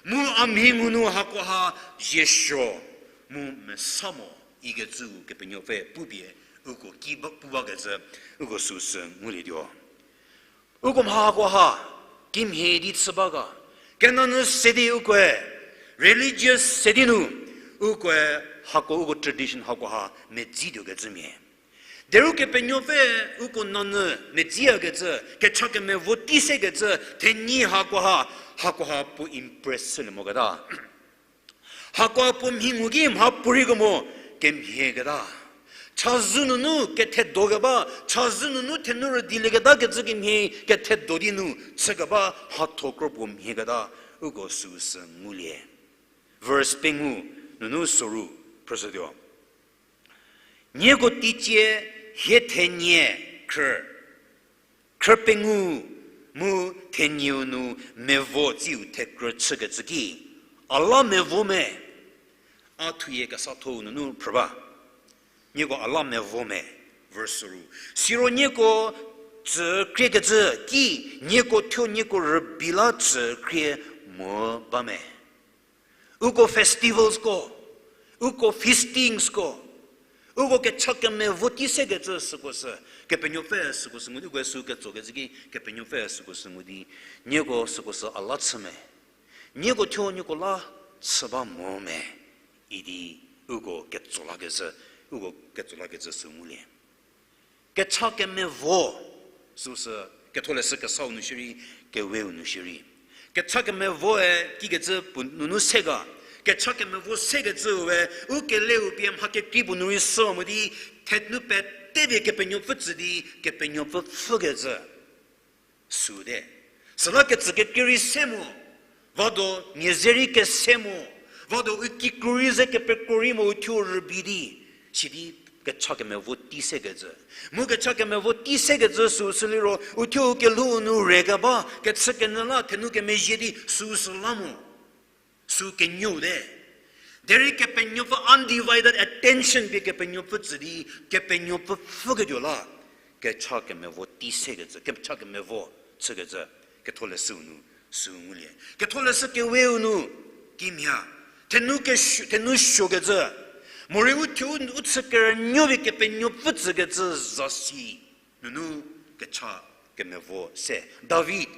mu a mhi ngunu hakoha ziesuo, mu mesa mo, ikecü Kepenuopfü pupie uko ki ba, pu bakecü, uko süsü ngulietuo. Uko mha hakoha, kimhie di chü ba ga, kenanyü se di ukoe, religious se di nu, ukoe hako uko tradition hakoha medzituokecümia. Derei Kepenuopfü uko nanyü medziyakecü, kecha kemevo tei sekecü, thenyi hakoha, hakoha puo impress chülie moketa. Hakoha puo mhi ngu ki mha puorei kemo kemhieketa. Chazou nunu kethedokeba, chazou nunu thenu rüdilieketa kecü kemhie kethedo di nu chükeba, mhatho kro puo mhieketa, uko süsü ngulie. Verse pengou nunu soru phrüshütuo. Nieko teicie hie thenie khrü, khrü pengou mu thenieu nu mevo tsiu thekrü chükecü ki, a la mevo me, a thuyie kesatho-u nunu phrü ba. Nieko a la mevo me, verse ru. Siro nieko tsükriekecü ki, nieko thuo nieko rübei la tsükrie mo ba me. Uko festivalsko, uko feastingsko, uko kecha kemevo tei sekecü süko sü, Kepenuopfü süko sü ngu di, uko sü ketsokecü ki Kepenuopfü süko sü ngu di, nieko süko sü a la chü me, nieko thuo nieko la chü ba mo me, idi uko ketso lakecü, uko ketso lakecü sü ngulie. Kecha kemevo, süsü, ketholeshü kesau nu shierei, keweu nu shierei. Kecha kemevoe kikecü puo nunu se ga, kecha kemevo sekecüe, u keleu pie mha kekrei puo nu rei sü mo di, thenu pete pie Kepenuopfü tsü di, Kepenuopfü pfhükecü süte. Süla ketsü kekrei rei se mo, vado mia ze rei kese mo, vado u kikru rei ze kepekro rei mo u thuo rübei di, sidi kecha kemevo tei sekecü. Mu kecha kemevo tei sekecü süsü liro, u thuo u kelhou nu re keba, kechükenyü la thenu kemezhie di süsü la mo. Sü kenuo te. Derei Kepenuopfü undivided attention pie Kepenuopfü tsü di, Kepenuopfü pfhüketuo la, kecha kemevo tei sekecü, kecha kemevo chükecü, ketholeshüu nu sü ngulie. Ketholeshü keweu nu kimhie, thenu kesuo, thenu suokecü, morei u thuo u chü kerünuo pie Kepenuopfü tsükecü zasi nunu kecha kemevo se. David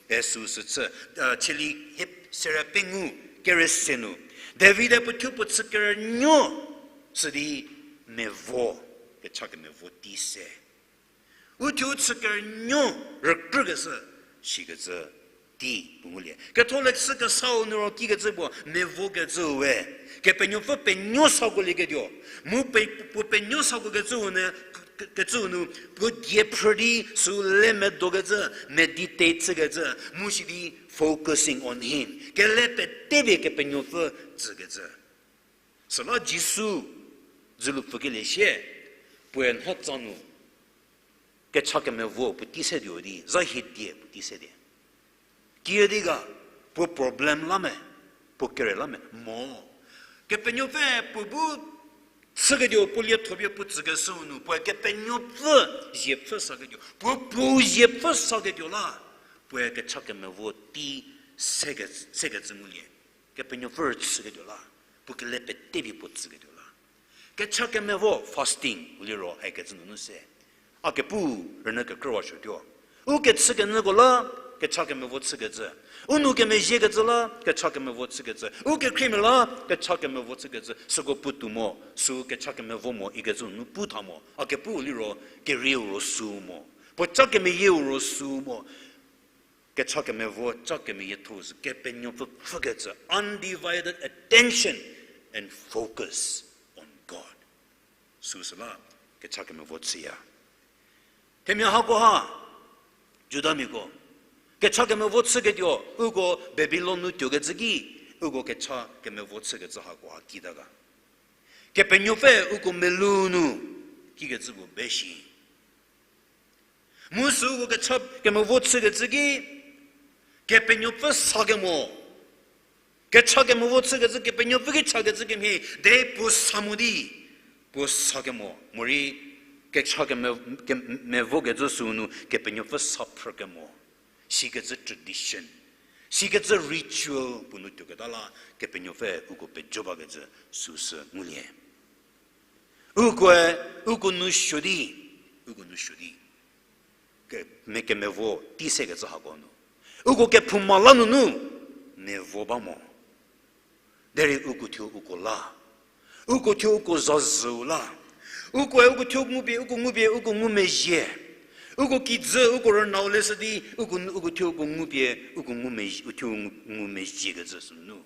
e süsü chü, a, cheli hip sere pengou kere se nu, David-e puo thuo puo chü kerünuo sü di mevo, kecha kemevo tei se. U thuo u chü kerünuo rükrükeshü, sikecü tei puo ngulie. Ketholeshü kesau nu ro kikecü puo, mevokecüe, Kepenuopfü penuo sakolieketuo. Mu pe, puo penuo sakokecüu ne, ke, kecüu nu, puo die phrü di sü le medokecü, meditate chükecü, mu sidi focusing on him. Kele pete pie Kepenuopfü tsükecü. Süla Jisu dzülu pfükelie sie, puoe nhatsa nu kecha kemevo puo tei setuo di, za hie die puo tei se di. Kiüdi ga, puo problem la me, puo kere la me, mo. Kepenuopfü puo bu chüketuo puo lietho pie puo tsükeshüu nu, puoe Kepenuopfü ziepfü saketuo, puo puo ziepfü saketuo la, puoe kecha kemevo tei seke, sekecü ngulie. Kepenuopfü rüchüketuo la, puo kele pete pie puo tsüketuo la. Kecha kemevo fasting u liro haikecü nunu se. A kepu rünyü kekrüwa suotuo. U kechükenyüko la, kecha kemevo chükecü. U nou kemezhiekecü la, kecha kemevo chükecü. U kekhriemia la, kecha kemevo chükecü. Süko puotou mo, sü kecha kemevo mo ikecü nu pu tha mo. A kepu liro kerieu ro sü mo. Puo ca kemeyieu ro sü mo. Kecha kemevo ca kemeyietho sü Kepenuopfü pfhükecü, undivided attention and focus on God. Süsüla kecha kemevo chüya. Themia hakoha, Judamiako, kecha kemevo chüketuo, uko Babilon nu tuokecü ki, uko kecha kemevo chükecü hakoha kita ga. Kepenuopfü uko melou nu kikecü puo be shi. Mu sü uko kecha kemevo chükecü ki, Kepenuopfü sa kemo. Kecha kemevo chükecü, Kepenuopfü ki chakecü kemhie, de puo sa mo di, puo sa kemo. Morei kecha keme, ke, mevokecü sü nu Kepenuopfü sa phrü kemo. Sikecü tradition, sikecü ritual puo nu tuoketa la Kepenuopfü uko pejo bakecü süsü ngulie. Ukoe, uko nou suo di, uko nou suo di, ke, me kemevo tei sekecü hako nu, uko kephouma la nunu mevo ba mo. Derei uko thuo uko la, uko thuo uko zazhüu la, ukoe uko thuo ngupie, uko ngupie, uko ngumezhie. Uko kijü, uko rünau leshü di, uko, uko thuo uko ngupie, uko ngumezhie, u thuo ngu, ngumezhiekecü sünu.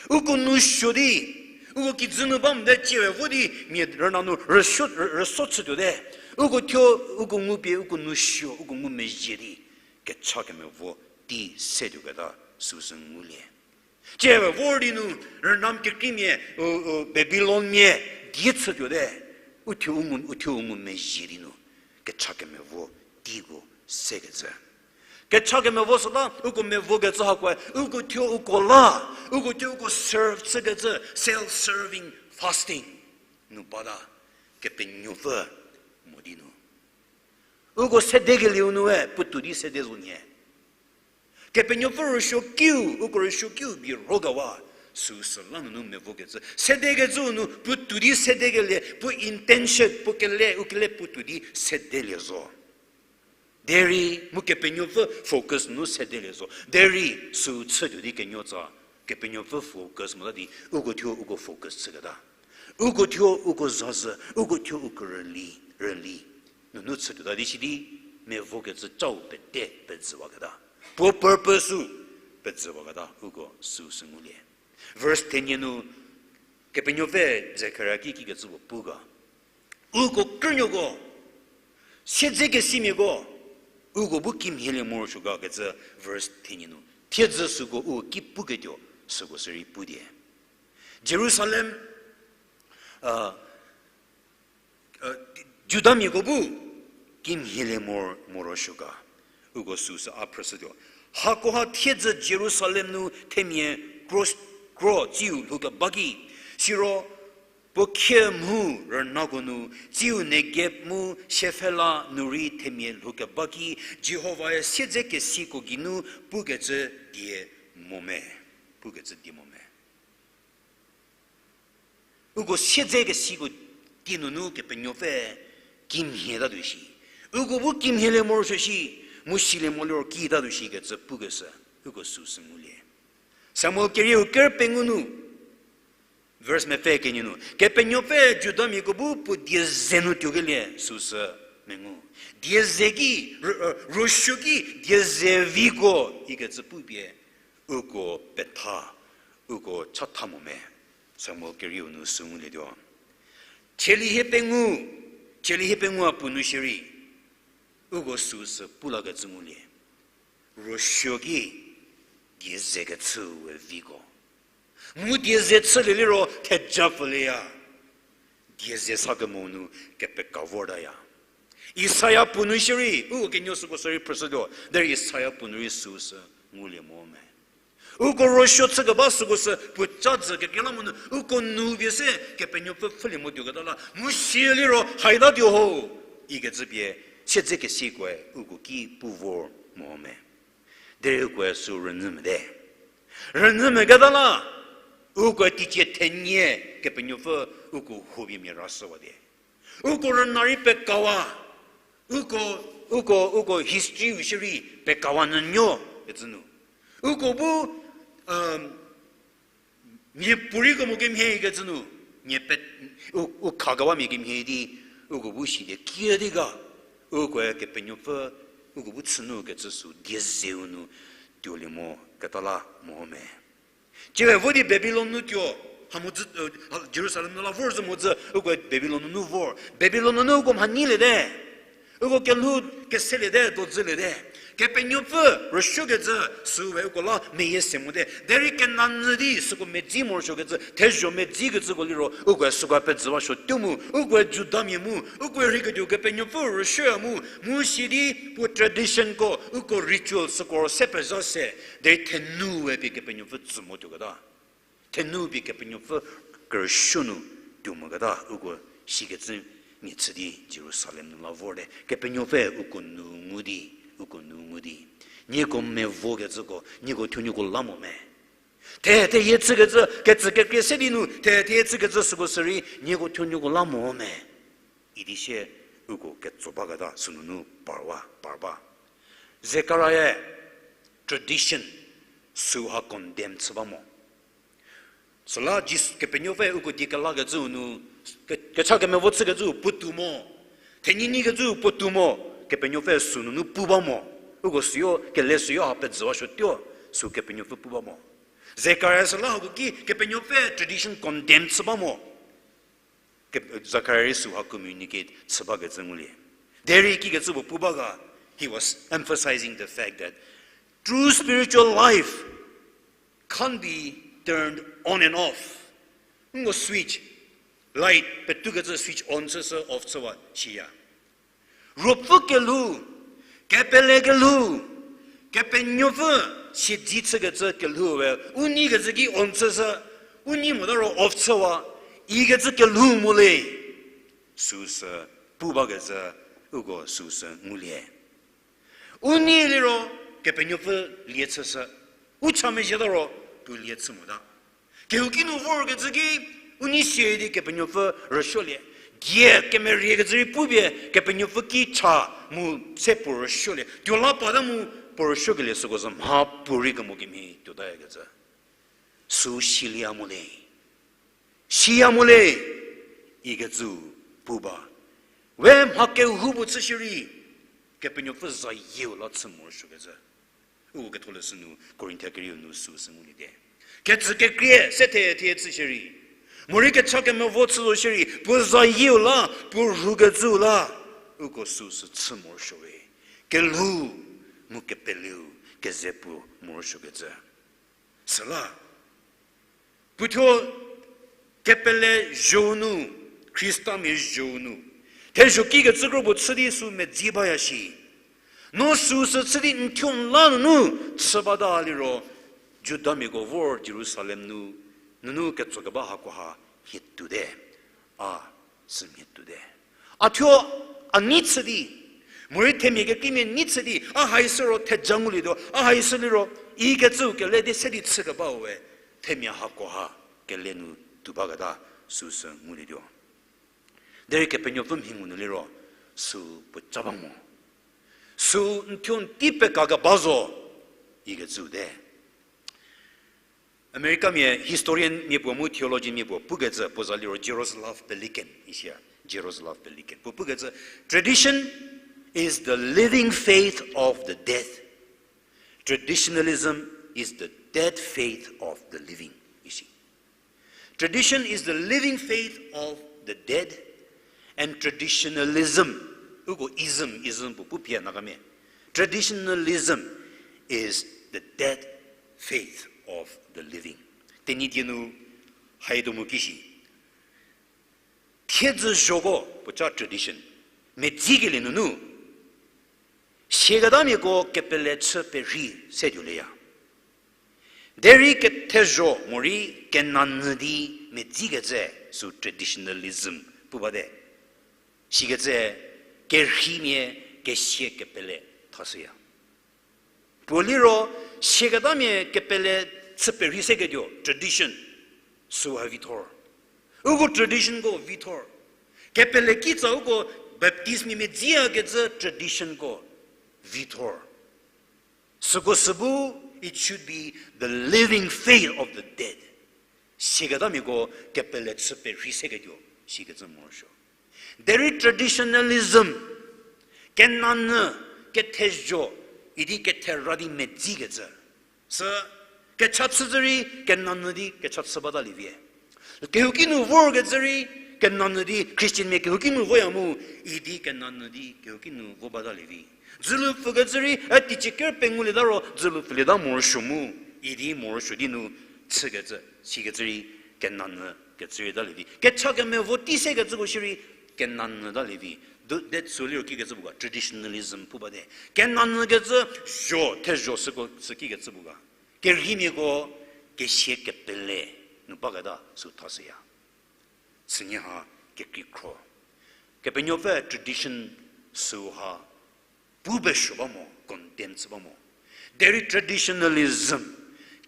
Uko nou suo di, uko kijü nu ba mote cie vo di, mia rüna nu rüsuo, rü, rüsuo chütuote. Uko thuo, uko ngupie, uko nou suo, uko ngumezhie di, kecha kemevo tei setuoketa süsü ngulie. Cie vor di nu, rüna kekreimia, u, u, Babilonmia, die chütuote. U thuo u ngu, u thuo u ngumezhie di nu. kecha kemevo teiko sekecü. Kecha kemevo süla, uko mevokecü hakoe, uko thuo uko la, uko thuo uko serve chükecü, self-serving fasting nu bata, Kepenuopfü mo di nu. Uko sedekelieu nue, puotou di sede zo nyie. Kepenuopfü rüsuokiu, uko rüsuokiu bi rhokewa, süu süla nunu mevokecü. Sedekecü nu, puotou di sedekelie, puo intention, puo kele, u kele puotou di sedelie zo. Derei, mu Kepenuopfü focus nu sedelie zo. Derei, süu chütuo di kenuotsa, Kepenuopfü focus mota di, uko thuo uko focus chüketa. Uko thuo uko zazü, uko thuo uko rüli, rüli. Nunu chütuota di shi di, mevokecü chau pete pezüwaketa. Puo purpose-u pezüwaketa, uko süu sü ngulie. Verse thenie nu, Kepenuopfü Zekaria ki kikecü puo pu ga. Uko krünuoko, siedzekesimiako, uko bu kimhielie morosuo ga kecü verse thenie nu. Thiedzü süko u ki puketuo, süko sürei pu die. Jerusalem, a, a, Judamiako bu kimhielie mor-, morosuo ga, uko süu sü a phrüshütuo. Hakoha thiedzü Jerusalem nu themia kro, kro tsiu lhoukeba ki, siro puo khie mhu rünako nu, tsiu Negeb mu Shefela nu rei themia lhoukeba ki, Jihovae siedzekesiko geinu pukecü die mo me. Pukecü die mo me. Uko siedzekesiko tie nunu Kepenuopfü kimhie tatuo shi. Uko bu kimhielie morosuo shi, mu silie mo liro kitatuo shi kecü pukeshü, uko süu sü ngulie. Samuel kerieu ker pengou nu, verse mepfü kenie nu, Kepenuopfü Judamiako bu puo die ze nu tuokelie süu sü mengu. Die ze ki, ro-, ro-, rüsuo ki die ze viko ikecü pupie, uko petha, uko chatha mo me. Samuel kerieu nu sü ngulietuo. Cheli hie pengou, cheli hie pengou a puo nu shierei, uko süu sü pu lakecü ngulie. Rüsuo ki die ze kechüu we viko. Mu die ze chülie liro theja pfülieya. Die ze sa kemo nu kepeka vortaya. Isaia puo nu shierei, uko kenuo süko sürei phrüshütuo, derei Isaia puo nu rei süu sü ngulie mo me. Uko rüsuo chükeba süko sü puo ca dzü kekreilamonyü, uko nu pie se Kepenuopfü pfhülie mo tuoketa la, mu sie liro haitatuo ho, ikecü pie, siedzekesikoe uko ki pu vor mo me. Derei ukoe sü rünyü mete. Rünyü meketa la, ukoe teicie thenie Kepenuopfü uko huo pie mia rashüwate. Uko rüna rei pekawa, uko, uko, uko history-u shierei pekawa nyünuo kecü nu. Uko bu, um, miapuorei kemo kemhie ikecü nu, mia pe, u, u khakewamia kemhie di, uko bu sidi kiüdi ga, ukoe Kepenuopfü, uko bu chünu kecü sü die zeu nu tuolie mo keta la mo me. Cie vo di Babilon nu tuo, ha mhodzü, eh, Jerusalem nu la vor zhü mhodzü, uko Babilon nunu vor. Babilon nunu uko mha nyilie te. Uko kelhou keselie te, dodzülie te. Kepenuopfü rüsuokecü süu we uko la meyie se mote. Derei kenanyü di süko medzi morosuokecü, thezho medzikecüko liro, ukoe süko pezüwasuo tuo mu, ukoe Judamia mu, ukoe rheiketuo Kepenuopfü rüsuoya mu, mu sidi puo traditionko, uko ritual süko se pezha se, derei thenu we pie Kepenuopfü tsü mo tuoketa. Thenu pie Kepenuopfü kerüsuo nu tuo moketa uko sikecü mia chü di Jerusalem nu la vorte. Kepenuopfü uko nu ngu di, uko nu ngu di. Nieko mevokecüko, nieko thuonuoko la mo me. The, theyie chükecü, kecü kekrie se di nu, the, theyie chükecü süko sürei, nieko thuonuoko la mo me. Idi sie uko ketso baketa sünunu parwa, par ba. Zekariae tradition süu ha condemn chü ba mo. Süla Jis-, Kepenuopfü uko die kelakecüu nu, ke-, kecha kemevo chükecüu puotou mo. Thenyinyi kecüu puotou mo. Kepenuopfü sünunu pu ba mo. Uko süyo, kele süyo ha pezüwasuo tuo, sü Kepenuopfü pu ba mo. Zekaria süla hako ki Kepenuopfü tradition condemn chü ba mo. Ke-, Zakaria rei süu ha communicate chü bakecü ngulie. Derei kikecü puo pu ba ga, he was emphasizing the fact that true spiritual life can't be turned on and off. Nko switch, light petukecü switch on chüshü off chüwa shiya. Ruopfü kelhou, kepele kelhou, Kepenuopfü siedze chükecü kelhou we, u neikecü ki on chüshü, u nei mota ro off chüwa, ikecü kelhou mo le. Süsü pu bakecü, uko süsü ngulie. U nei liro Kepenuopfü lie chüshü, u cha mezhieta ro puo lie chü mota. Kehouki nu vorkecü ki, u nei sie di Kepenuopfü rüsuolie. Die kemeriekecü rei pupie Kepenuopfü ki cha mu se puo rüsuolie. Tuo la pata mu puo rüsuokelie süko sü mha puorei kemo kemhie tuotayakecü. Sü silie mo le. Siya mo le, ikecü pu ba. We mha kehoupuo chü shierei, Kepenuopfü zayieu la chü morosuokecü. Uko ketholeshü nu Korinthia kerieu nu süsü nguliete. Kecü kekrie se thethie chü shierei, morei kecha kemevo chü zo shierei, puo zayieu la, puo rhukecüu la, uko süsü chü morosuo we. Kelhou mu kepeleu keze puo morosuokecü. Süla puothuo kepele zho nu, Khristamia zho nu, thezho kikecü kropuo chü di sü medzi baya shi. No süsü chü di n thuo n la nunu chü bata liro, Judamiako vor Jerusalem nu, nunu ketsokeba hakoha hie tuote. A sümhie tuote. A thuo a nei chü di, morei themia kekreimia nei chü di, a haishü ro theja ngulietuo, a haishü liro, ikecüu kele di se di chükebau we, themia hakoha kele nu tuo baketa süsü ngulietuo. Derei Kepenuopfü mhi ngu nu liro, sü puo ca ba mo. Sü n thuo n tei pekakeba zo, ikecüu te. Americamia historianmia puo mu theologianmia puo pukecü puo za liro Jaroslav Pelikan isia, Jaroslav Pelikan. Puo pukecü, tradition is the living faith of the dead. Traditionalism is the dead faith of the living, isi. Tradition is the living faith of the dead, and traditionalism, uko ism, ism puo pu pie Nagamia. Traditionalism is the dead faith of the living. Tenyidie nu haido mu kishi. Thiedzü zhoko puo ca tradition. Medzikelie nunu, siaketamiako kepele chü perhei se tuolieya. Derei kethezho morei kenanyü di medzikecü sü traditionalism pu bate. Sikecü kerheimia kesia kepele thashüya. Puo liro siaketamia kepele chü perhei seketuo tradition süha vithor. Uko traditionko vithor. Kepele kitsa uko Baptistmia medziyakecü traditionko vithor. Süko sü bu, it should be the living faith of the dead. Siaketamiako kepele chü perhei seketuo, sikecü morosuo. Derei traditionalism, kenanyü, kethezho, idi kethera di medzikecü. Sü kecha chüzhü rei kenanyü di kecha chü batalie vi. Kehouki nu vorkecü rei kenanyü di Christianmia kehouki nu voya mu, idi kenanyü di kehouki nu vo batalie vi. Dzülu pfükecü rei, e teicie ker pengulieta ro dzülu pfülieta morosuo mu, idi morosuo di nu chükecü, sikecü rei kenanyü kecü rei talie vi. Kecha kemevo tei sekecüko shierei kenanyü talie vi. That's why liro kikecü puo ga, traditionalism pu bate. Kenanyükecü zho, thezho süko sü kikecü puo ga. Kerheimiako kesia kepele nu baketa sü thashüya. Sünie ha kekreikhro. Kepenuopfü tradition süha pu pesuo ba mo, condemn chü ba mo. Derei traditionalism,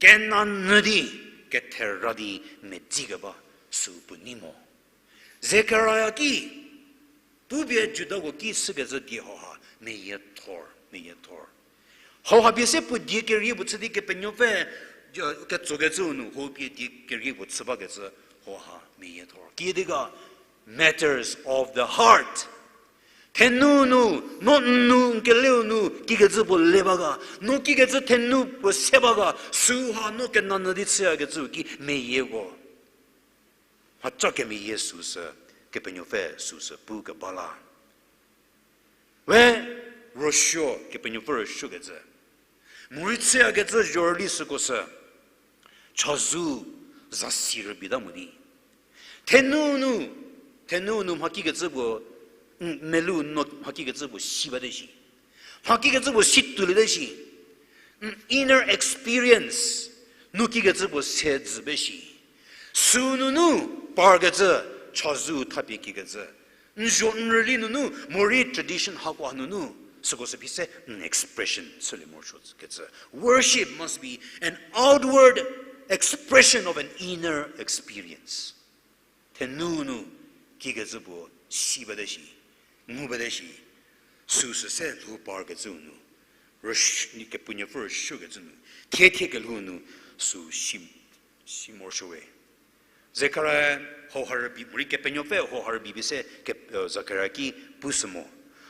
kenanyü di kethera di medzikeba sü puo nei mo. Zekaria ki, pupie Judako ki sükecü die hauha meyiethor, meyiethor. Hauha pie se puo die kerie puo chü di Kepenuopfü, ketsokecüu nu hau pie die kerie puo chü bakecü hauha meyiethor. Kiüdi ga, matters of the heart. Thenu nu, no nnu n keleu nu kikecü puo le ba ga, no kikecü thenu puo se ba ga, süha no kenanyü di chüyakecüu ki meyieko. Mhaca kemeyie süsü, Kepenuopfü süsü pu keba la. We, rüsuo, Kepenuopfü rüsuokecü. Morei chüyakecü zhorüli süko sü, chazou zasi rübeita mo di. Thenu nu, thenu nu mha kikecü puo N melu no mha kikecü puo si bate shi. Mha kikecü puo si tuoliete shi. N inner experience no kikecü puo se dzü be shi. Sünunu parkecü, chazou thapie kikecü. N zho n rüli nunu, morei tradition hako hanunu, süko sü phi se n expression chülie morosuokecü. Worship must be an outward expression of an inner experience. Thenu nu kikecü puo si bate shi, ngu bate shi, süsü se lhou parkecüu nu, rüsh-, Kepenuopfü rüsuokecü nu, thie thie kelhou nu, sü si, si morosuo we. Zekaria hauha rübei, morei Kepenuopfü hauha rübei pie se ke, Zekaria ki pushü mo.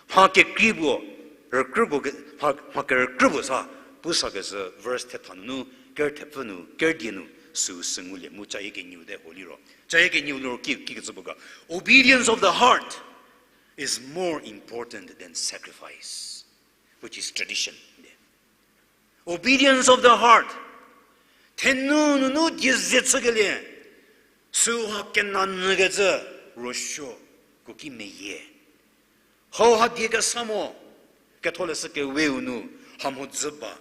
Mha kekrei puo, rükrü puo ke, mha, mha kerükrü puo sa, pusakecü verse thetha nunu, ker thepfü nu, ker die nu, süsü ngulie mu cayie kenieu te ho liro. Cayie kenieu liro ki, kikecü puo ga. Obedience of the heart is more important than sacrifice, which is tradition. Obedience of the heart. Thenu nunu die ze chükelie. Süha kenanyükecü rüsuo ko ki meyie. Hauha die kesa mo, ketholeshü keweu nu, ha mhodzü ba.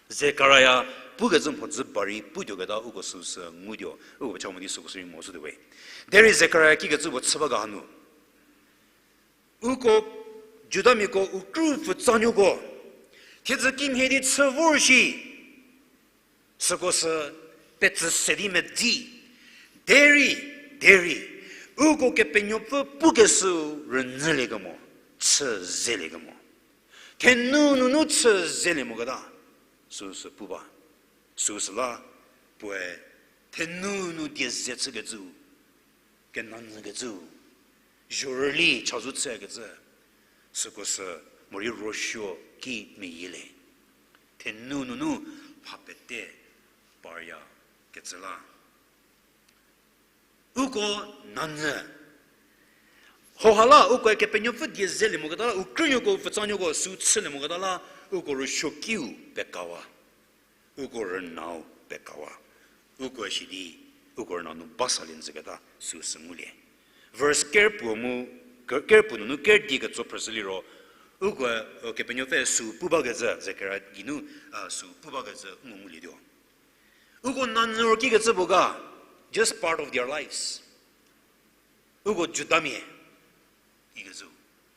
Zekaria pukecü mhodzü ba rei putuoketa uko süsü ngutuo, uko pecha mo di süko sü rei mo sütuo we. Derei Zekaria kikecü puo chü ba ga hanu. Uko Judamiako u krü pfutsanuoko thiedzü kimhie di chü vor shi, süko sü petsü se di medzi. Derei, derei, uko Kepenuopfü pukeshüu rünyüliekemo, chü zeliekemo. Thenu nunu chü zelie moketa, süsü pu ba. Süsüla, puoe, thenu nu die ze chükecüu, kenanyükecüu, zhorüli chazou chükecü, süko sü morei rüsuo ki meyie le. Thenu nunu mha pete paryakecü la. Uko nanyü. Hauha la uko Kepenuopfü die zelie moketa la, u krünuoko, u pfutsanuoko, sü chülie moketa la, uko rüsuokiu pekawa. Uko rünau pekawa. Uko sidi, uko rüna nu ba salie njüketa süsü ngulie. Verse kerpuo mu, ker-, kerpuo nunu ker die ketso phrüshü liro, uko, Kepenuopfü sü pu bakecü, Zekaria geinu, a, sü pu bakecü ngu ngulietuo. Uko nanyü ro kikecü puo ga, just part of their lives. Uko Judamia ikecü,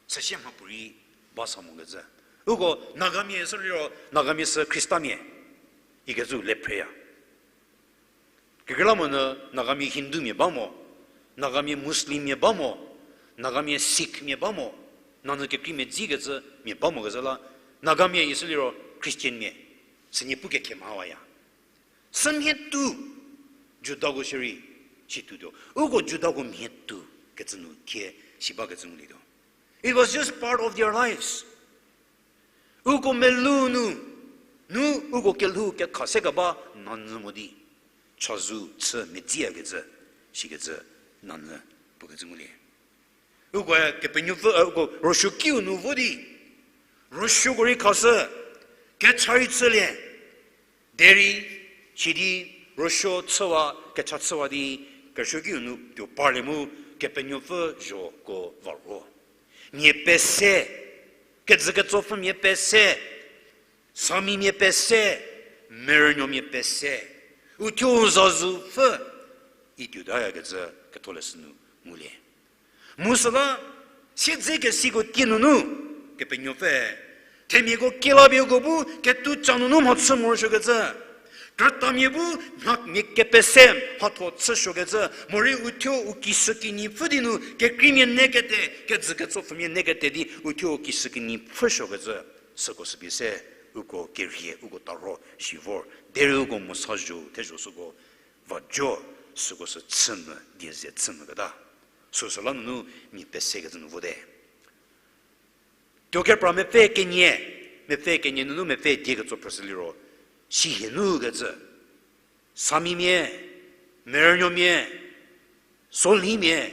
süsie mhapuorei ba sa mokecü. Uko Nagamia sü liro, Nagamia sü Khristamia ikecü le phreya. Kekreilamonyü Nagamia Hindumia ba mo, Nagamia Muslimmia ba mo, Nagamia Sikhmia ba mo, nanyü kekreimia dzikecü mia ba mokecü la, Nagamia isü liro Christianmia, sünie pu kekhe mhawaya. Sümhie tuo, Judako shierei, si tuotuo. Uko Judako mhie tuo kecü nu thie si bakecü ngulietuo. It was just part of their lives. Uko melou nu, nu uko kelhou kekha se keba nanyü mo di, chazou chü medziyakecü, sikecü nanyü puo kecü ngulie. Ukoe Kepenuopfü, e, uko rüsuokiu nu vo di, rüsuoko rei khashü, kecha rei chülie, derei, sidi, rüsuo chüwa, kecha chüwa di, kerüsuokiu nu tuo parlie mu, Kepenuopfü zhoko va ro. Mia pese, kejü ketsopfü mia pese, Samimia pese, merünuomia pese, uthuo zazupfü, ituotayakecü ketholeshü nu ngulie. Mu süla, siedzekesiko tie nunu, Kepenuopfü, themiako kielapie uko bu, ketuca nunu mhachü morosuokecü, krütamia bu, mha mia kepese, mhatho chüsuokecü, morei uthuo u kishükinyi pfü di nu, kekreimia nekete, kejü ketsopfümia nekete di, uthuo u kishükinyi pfüsuokecü, süko süpie se, uko kerhie, uko taro, si vor, derei uko mosa zho, thezho süko, va jo, süko sü chü mü, die ze chü müketa. Süsüla nunu, mia pesekecü nu vote. Tuo kepra mepfü kenie, mepfü kenie nunu mepfü die ketso phrüshü liro, sihie nu kecü, Samimia, merünuomia, Solhimia,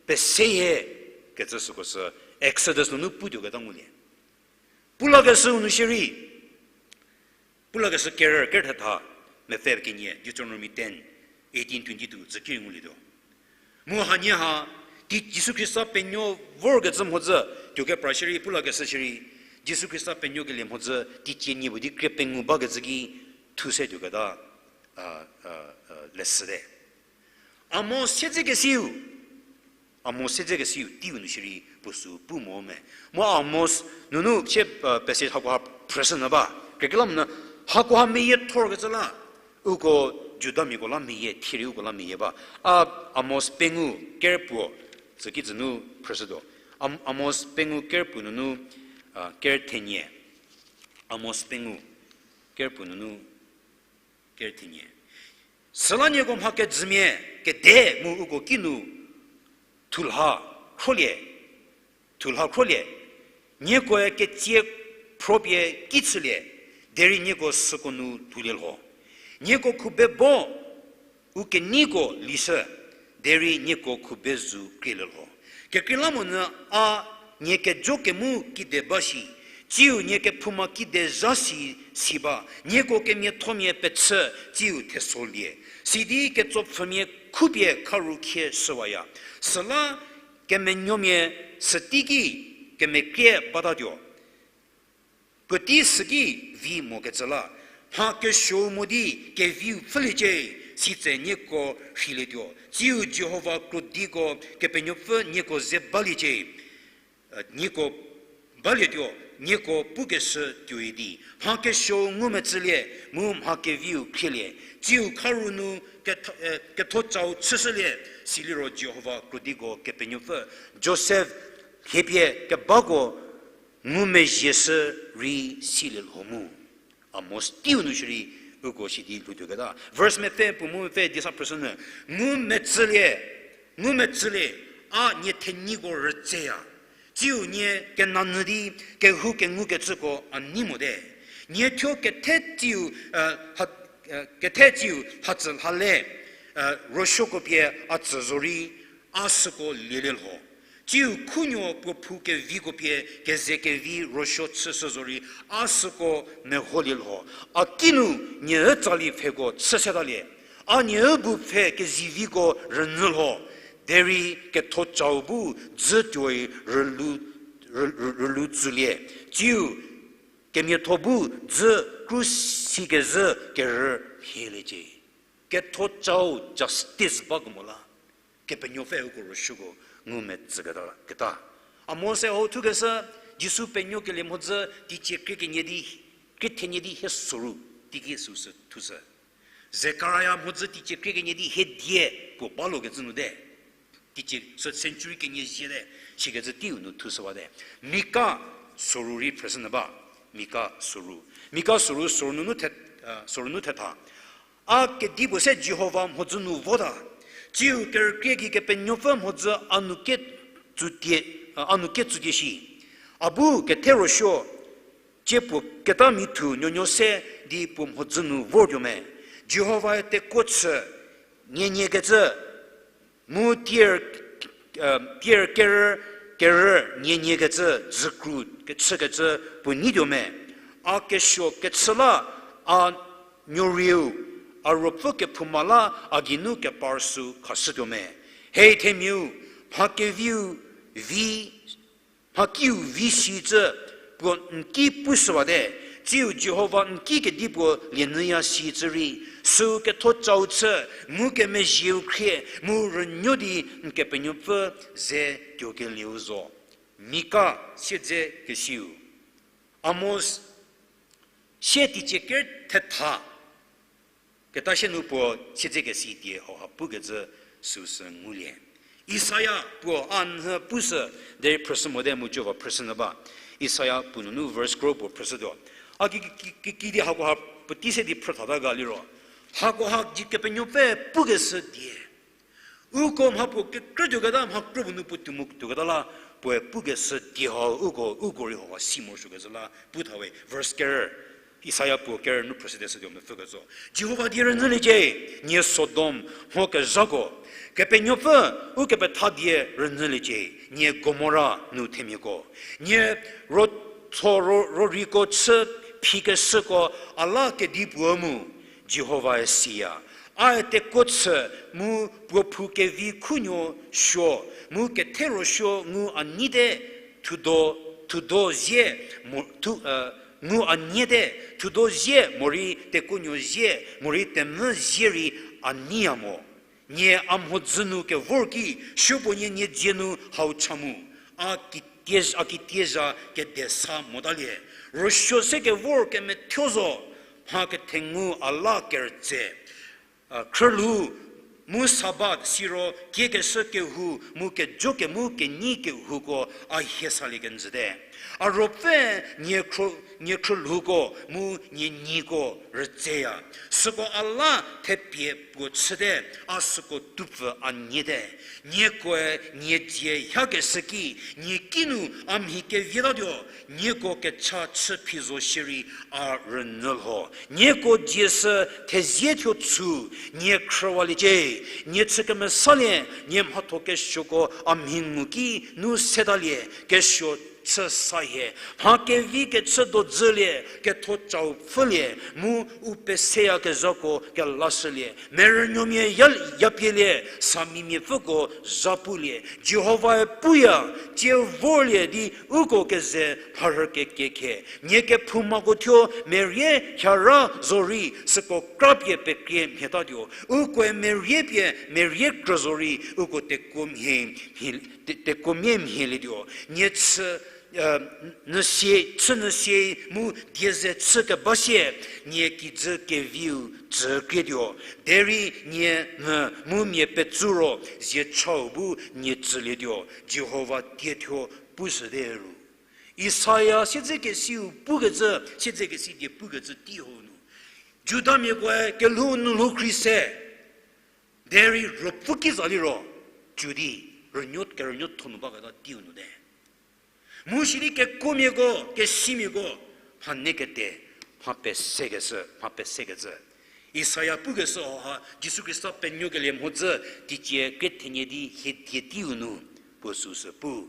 peseyie, kecü süko sü Exodus nunu putuoketa ngulie. Pulakeshüu nu shierei, Pulakeshü kerü, kerü thetha, mepfü kenie, Deuteronomy ten, eighteen twenty-two, tsü ki rei ngulietuo. Mu hanie ha, Di Jisu Khrista penuo vorkecü mhodzü, tuo kepra shierei, pulakeshü shierei, Jisu Khrista penuokelie mhodzü, teicie nie puo di krie pengou bakecü ki thu se tuoketa, a, a, a, leshüte. Amos siedzekesiu. Amos siedzekesiu, teiu nu shierei puo sü pu mo me. Mu Amos nunu sie, a, passage hakoha phrüshü nyü ba. Kekreilamonyü hakoha meyie thorkecü la, uko Judamiako la meyie, thierei uko la meyie ba. A, Amos pengou kerpuo, tsükijü nu phrüshütuo. Am-, Amos pengou kerpuo nunu, a, kerthenie. Amos pengou kerpuo nunu kerthenie. Süla nieko mha kejümia kede mu uko kinu thulha khrolie, thulha khrolie. Niekoe ketsie phropie ki chülie, derei nieko süko nu lhoulie lho. Nieko khubebo u keneiko lishü, derei nieko khube zu krielie lho. Kekreilamonyü a nie kejo kemu kide ba shi, tsiu nie kephouma kide zha si, si ba, nieko kemiathomia pechü tsiu thesolie. Sidi ketsopfhümia khupie kharu khie shüwaya. Süla kemenuomia süteiki kemekrie batatuo. Puotei süki vi mokecü la, mha kesuou mo di keviu pfhüliecie, sitse nieko rheilietuo. Tsiu Jihova krodiko Kepenuopfü nieko ze baliecie, nieko balietuo, nieko pukeshü tuoi di. Mha kesuou ngumetsülie, mu mha keviu khrielie. Tsiu kharu nu ketho, e, ketho chau chüshülie, siliro Jihova krodiko Kepenuopfü. Josef hiepie kebako ngumezhieshü rei silie lho mu. Amos teiu nu shierei uko sidi lhoutuoketa. Verse mepfü puo mu mepfü di sa phrüshünyü. Ngumetsülie, ngumetsülie, a nie thenyiko rütseya. Tsiu nie kenanyü di kehou kengukecüko a nei mote. Nie thuo kethe tsiu, e, ha, e, kethe tsiu hatsü lhale, e, rosuoko pie a tsü zorei, a süko lielie lho. Tsiu khunuo puo phou keviko pie keze kevi rosuo chüshü zorei, a süko meholie lho. A kinu nie tsali pfheko chü setalie. A nie bu pfhe keziviko rünyü lho. Derei ketho chau bu dzü tuoi rülu, rü-, rü-, rülu tsülie. Tsiu kemiatho bu dzü kru sikezhü kerü mhieliecie. Ketho chau justice bakemo la, Kepenuopfü uko rosuoko ngumetsüketa, keta. Amos-e hau thukeshü, Jisu penuokelie mhodzü teicie krie kenie di, krie thenie di hie soru, teiki süsü thushü. Zekaria mhodzü teicie krie kenie di hie die puo balokecü nu te. Teicie sü century kenie ziete, sikecü teiu nu thushüwate. Mika soru rei phrüshünyü ba, Mika soru. Mika soru, soru nunu the-, a, soru nu thetha. A kedipuo se Jihova mhodzü nu vota. Tsiu kerükrie gei Kepenuopfü mhodzü a nu ketsutie, a, a nu ketsutie shi. A bu kethe rosuo cie puo keta mithu nuonuo se di puo mhodzü nu vortuo me. Jihovae tekuo chü nieniekecü, mu tier, e, tier kerü, kerü nieniekecü, dzükru kechükecü puo neituo me. A kesuo kechü la a nuorieu, a ruopfü kephouma la a geinu kepar sü khashütuo me. Hei themiau, mha keviu vi, mha kiu vi sicü puo n ki pushüwate, tsiu Jihova n ki kedipuo lienyüya sicü rei, süu ketho chau chü, ngukemezhieu khrie, mu rünuo di n Kepenuopfü ze tuokelieu zo. Mika siedzekesiu. Amos sie teicie ker thetha. Keta sie nu puo siedzekesi die hauha pukecü süsü ngulie. Isaia puo a nhü pushü, derei phrüshü mote mu Jihova phrüshünyü ba. Isaia puo nunu verse kro puo phrüshütuo. A ki, ki, ki, kidi hakoha puotei se di phrüthata ga liro. Hakoha di Kepenuopfü pukeshü die. Uko mha puo kekrütuoketa mha krü puo nu puo tuo mo tuoketa la, puoe pukeshü die hau uko, uko rei hauha si morosuokecü la pu thawe, verse ker, Isaia puo ker nu phrüshüte sütuo mepfü ketso. Jihova die rünyüliecie, nie Sodom mho kezhako. Kepenuopfü ukepetha die rünyüliecie, nie Gomora nu themiako. Nie rotho ro, roriko chü phikeshüko a la kedipuo mu, Jihovae siya. A-e tekuo chü mu puo phou kevi khunuo suo, mu kethe rosuo ngu a nyite, thudo, thudo zie, mo, thu, ngu a nyite, thudo zie, morei tekuonuo zie, morei temvü zie rei a nyiya mo. Nie a mhodzü nu kevor ki, supuonie nie dzie nu hau cha mu, a kitie, a kitiezha kede sa motalie. Rosuo se kevor kemethuo zo, mha kethengu a la kerütse. Khrülhou mu Sabat siro kiekeshü kehou mu kejo kemu kenyi kehouko a hie salie kenjüte. A ruopfü nie khro, nie khrülhouko mu nie nyiko rütseya. Süko a la thepie puo chüte, a süko tupfü a nyite. Niekoe nie dzie hiakeshü ki, nie kinu a mhi kevietatuo, nieko kecha chü phi zo shierei a rünyü lho. Nieko dzie sü thezie thuo chü, nie khrüwaliecie, nie chü kemesalie, nie mhatho kesuoko a mhi ngu ki nu setalie, kesuo chü sa hie. Mha kevi kechü dodzülie, ketho chau pfhülie, mu u peseyakezhako kelashülie. Merünuomia ya, yapielie, samimiapfüko zha pulie. Jihovae puya, tsie vorlie di uko keze mharhü kekie khe. Nie kephoumako thuo merie hara zorei süko krapie pekrie mhietatuo. Ukoe merie pie merie krü zorei uko tekuo mhie, mhie, te-, tekuomia mhielietuo. Nie chü, nyü sie, chü nyü sie mu die ze chü keba sie, nie kijü keviu tsükrietuo. Derei nie mvü mu mia petsu ro zie chau bu nie tsülietuo, Jihova tiethuo pushüte ru. Isaia siedzekesiu pukecü, siedzekesi die pukecü tei hau nu, Judamiakoe kelhou nu lhou khrie se, derei ruopfü ki za liro, cü di, rünuo, kerünuotho nu baketa teiu nu te. Mu sidi kekuomiako, kesimiako, mha nekete, mha pesekeshü, mha pesekecü. Isaia pukeshü hauha Jisu Khrista penuokelie mhodzü teicie krie thenie di hie die teiu nu puo süu sü pu.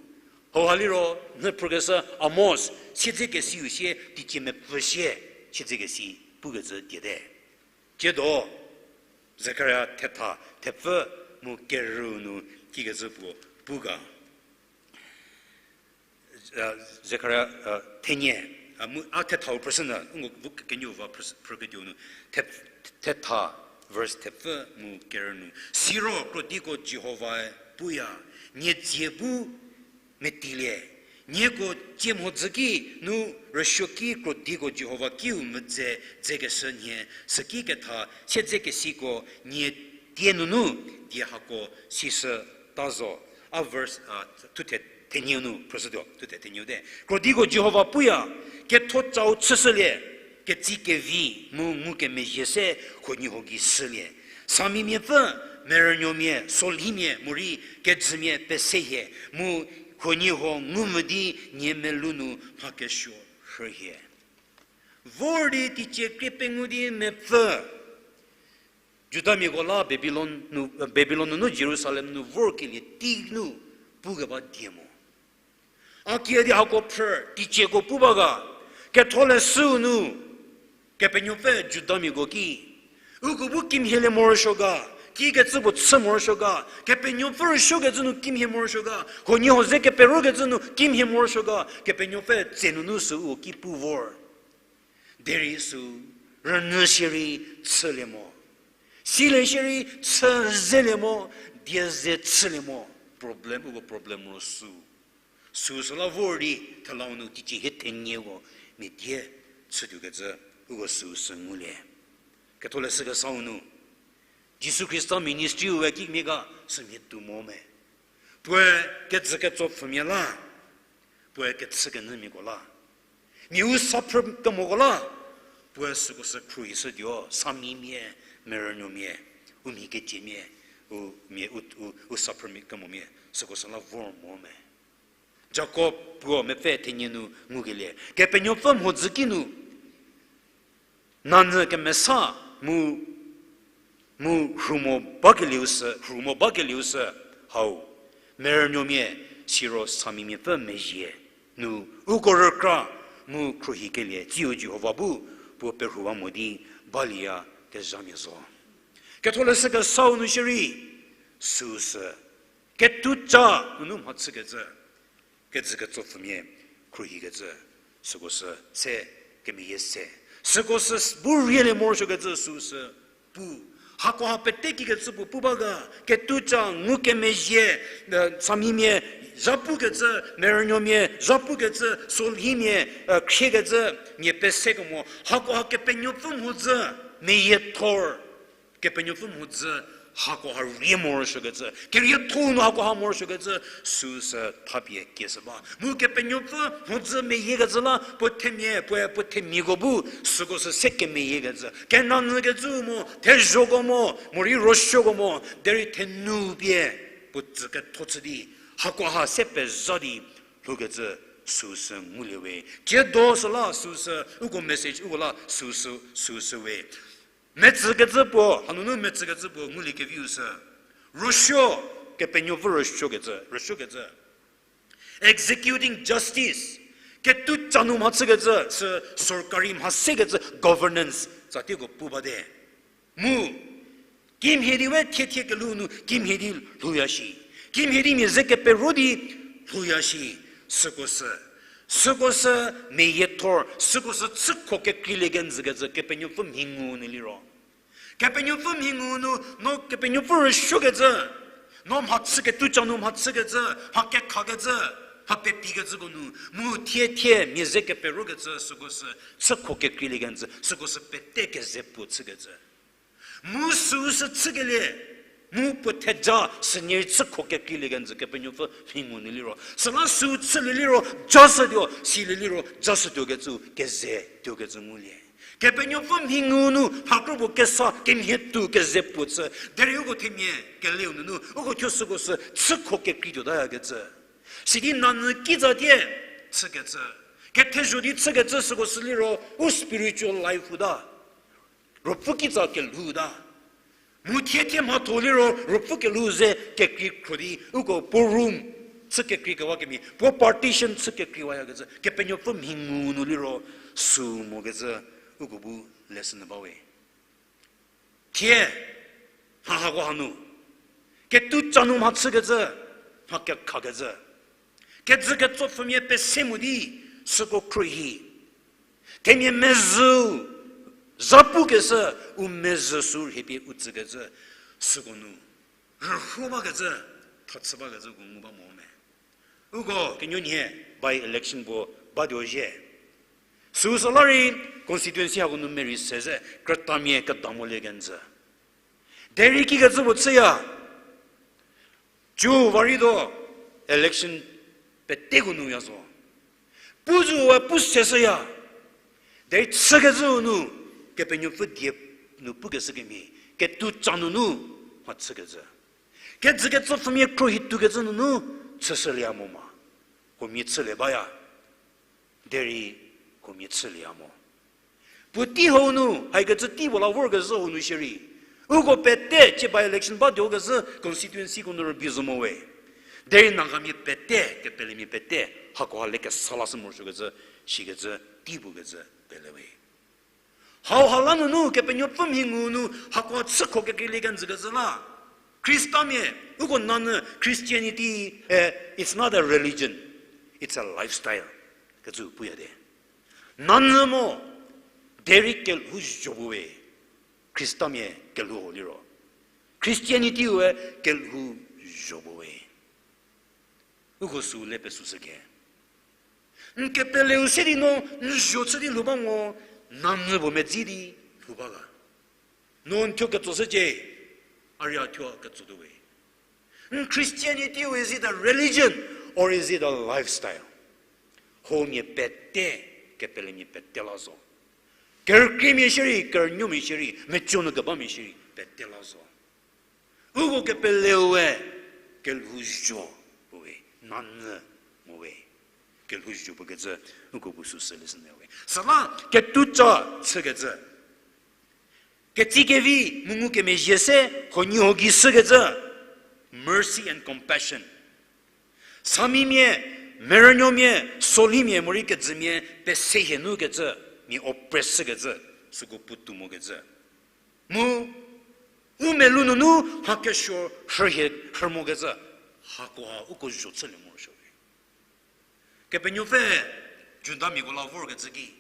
Hauha liro, nhüphrükeshü Amos siedzekesiu sie teicie mepfü sie, siedzekesi pukecü diete. Tsiedo, Zekaria thetha thepfü mu kerüu nu kikecü puo pu ga. Zekaria, thenie, a thethau phrüshü nyü, nko bu kenuo va phrü, phrüketuo nu, the, thetha, verse thepfü mu kerü nu. Siro krodiko Jihovae puya, nie dzie bu metilie. Nieko tsie mhodzü ki nu rüsuoki krodiko Jihova kiu mvüdze dzekeshü nhie, süki ketha siedzekesiko nie tie nunu die hako sishü ta zo. A verse, thuthe thenieu nu phrüshütuo, thuthe thenieu te. Krodiko Jihova puya, ketho chau chüshülie, ketsi kevi mu ngukemezhie se huoniehuo gei shülie. Samimiapfü, merünuomia, solhimia, morei kejümia pese hie, mu huoniehuo ngumvü di nie melou nu mha kesuo rhü hie. Vor di teicie krie pengou di mepfü. Judamiako la Babilon nu, Babilon nunu Jerusalem nu vorkelie tei nu pukeba die mo. A kiüdi hako phrü teicieko pu ba ga, ketholeshüu nu, Kepenuopfü Judamiako ki, uko bu kimhielie morosuo ga, kikecü puo chü morosuo ga, Kepenuopfü rüsuokecü nu kimhie morosuo ga, huoniehuo ze keperokecü nu kimhie morosuo ga, Kepenuopfü tse nunu süu ki pu vor. Derei süu rünyü shierei chülie mo. Silie shierei chü zelie mo, die ze chülie mo. Problem, uko problem ro süu. Süu süla vor di thelau nu teicie hie thenieko mia die chütuokecü, uko süu sü ngulie. Ketholeshü kesau nu, Jisu Khrista ministry-u we kimhie ga sümhie tuo mo me. Puoe kejü ketso pfhümia la, puoe kechükenyümiako la, mia u sa phrü kemoko la, puoe süko sü khruohishütuo, samimia, merünuomia, u mhi keciemia, u mia u, u, u sa phrümia kemomia, süko süla vor mo me. Jakob puo mepfü thenie nu ngukelie, Kepenuopfü mhodzü ki nu nanyü kemesa mu, mu rhumo bakelieu sü, rhumo bakelieu sü, hau, merünuomia, siro samimiapfü mezhie nu uko rükra mu khruohikelie tsiu Jihova bu puo perhuwa mo di balieyakezhamia zo. Ketholeshü kesau nu shierei, süu sü, ketuca nunu mhachükecü, kejü ketsopfümia khruohikecü, süko sü se kemeyie se. Süko sü bu rielie morosuokecü süu sü pu. Hakoha pete kikecü puo pu ba ga, ketuca ngukemezhie, samimia zhapukecü, merünuomia zhapukecü, solhimia, khriekecü, mia pesekemo, hakoha Kepenuopfü mhodzü, meyiethor, Kepenuopfü mhodzü, hakoha rie morosuokecü, kerietho nu hakoha morosuokecü, süu sü thapie kieshü ba. Mu Kepenuopfü mhodzü meyiekecü la, puo themia, puoe puo themiako bu, süko sü se kemeyiekecü. Kenanyükecü mo, thezhoko mo, morei rosuoko mo, derei thenu pie, puo tsü ketho chü di, hakoha se pezha di, lhoukecü süu sü ngulie we. Tsiedo süla süu sü, uko message uko la süu sü, süu sü we. Metsükecü puo, hanunu metsükecü puo ngulie keviu sü, rosuo, Kepenuopfü rosuokecü, rosuokecü. Executing justice, ketuca nu mhachükecü, sü sorkari mha sekecü governance, tsatieko pu bate. Mu, kimhie di we thiethie kelhou nu kimhie di lhouya shi. Kimhie di mia ze kepero di lhouya shi. Süko sü, süko sü meyiethor, süko sü chükho kekreilie kenjükecü Kepenuopfü mhi ngu nu liro. Kepenuopfü mhi ngu nu, no Kepenuopfü rüsuokecü, no mhachü ketuca nu mhachükecü, mha kekhakecü, mha pepikecüko nu, mu thiethie mia ze keperokecü, süko sü chükho kekreilie kenjü, süko sü pete keze puo chükecü. Mu süu sü chükelie, mu puo theja sünie rei chükho kekreilie kenjü Kepenuopfü mhi ngu nu liro. Süla süu chülie liro, jashütuo, silie liro, jashütuokecü, keze tuokecü ngulie. Kepenuopfü mhi ngu nu, mha kropuo kesa, kemhie tuo keze puo chü, derei uko themia keleu nunu, uko thuo süko sü chükho kekreituotayakecü. Sidi nanyü kitsatie chükecü. Kethezho di chükecü süko sü liro, u spiritual life-u ta. Ruopfü kitsa kelhou ta. Mu thiethie mhatho liro, ruopfü kelhou ze kekrei khro di, uko puo room chü kekreikewakemia, puo partition chü kekreiwayakecü, Kepenuopfü mhi ngu nu liro, süu mokecü, uko bu lesson nu bawe. Thie, mha hako hanu, ketuca nu mhachükecü, mha kekhakecü, kejü ketsopfümia pese mo di, süko khruohi. Themia mezhüu, zapukeshü, u mezhü sü rhie pie u tsükecü, süko nu, rüho bakecü, thachü bakecü ko ngu ba mo me. Uko kenuonhie by election puo batuo zhie. Süu süla rei constituency hako nu merei se ze krütamia keda molie kenjü. Derei kikecü puo chüya. Cü varei do election peteko nu ya zo. Pu zü we pu seshüya. Derei chükecüu nu, Kepenuopfü die nu pukeshü kemhie, ketuca nunu mhachükecü. Kejü ketsopfümia khruohi tuokecü nunu chüshülie mo ma. Huomia chülie baya. Derei huomia chülie mo. Puotei hau nu, haikecü tei puo la vorkezhü hau nu shierei. Uko pete, cie by election batuokezhü constituencyko nu rübei zo mo we. Derei Nagamia pete, kepelemia pete, hakoha le kesa lashü morosuokecü, shikecü, tei puo kecü, pele we. Hauha la nunu, Kepenuopfü mhi ngu nu, hakoha chükho kekreilie kenjükecü la. Khristamia, uko nanyü Christianity, eh, it's not a religion, it's a lifestyle. Kecü puya de. Nanyü mo, derei kelhou zho puo we. Khristamia kelhou ho liro. Christianity we kelhou zho puo we. Uko süu le pesüshü ke. N kepeleu se di no, n zho chü di lhou ba mo, nanyü puo medzi di lhou ba ga. No n thuo ketsoshücie, a ria thuo ketso tuo we. N Christianity, is it a religion or is it a lifestyle? Huomia pete, kepelemia pete la zo. Kerükriemia shierei, kerünuomia shierei, mecü nu kebamia shierei, pete la zo. Uko kepeleu we, kelhou zho puo we, nanyü mo we. Kelhou zho puo kecü, uko bu süsü lesson we. Süla, ketuca chükecü. Ketsi kevi, mu ngukemezhie se, huoniehuo gei shükecü. Mercy and compassion. Samimia, merünuomia, solimia, morei kejümia, pese hie nu kecü, mia oppress shükecü, süko puotou mokecü. Mu, U melou nunu mha kesuo rhühie rhü mokecü, hakoha uko zho chülie morosuo we. Kepenuopfü Judamiako la vorkecü ki,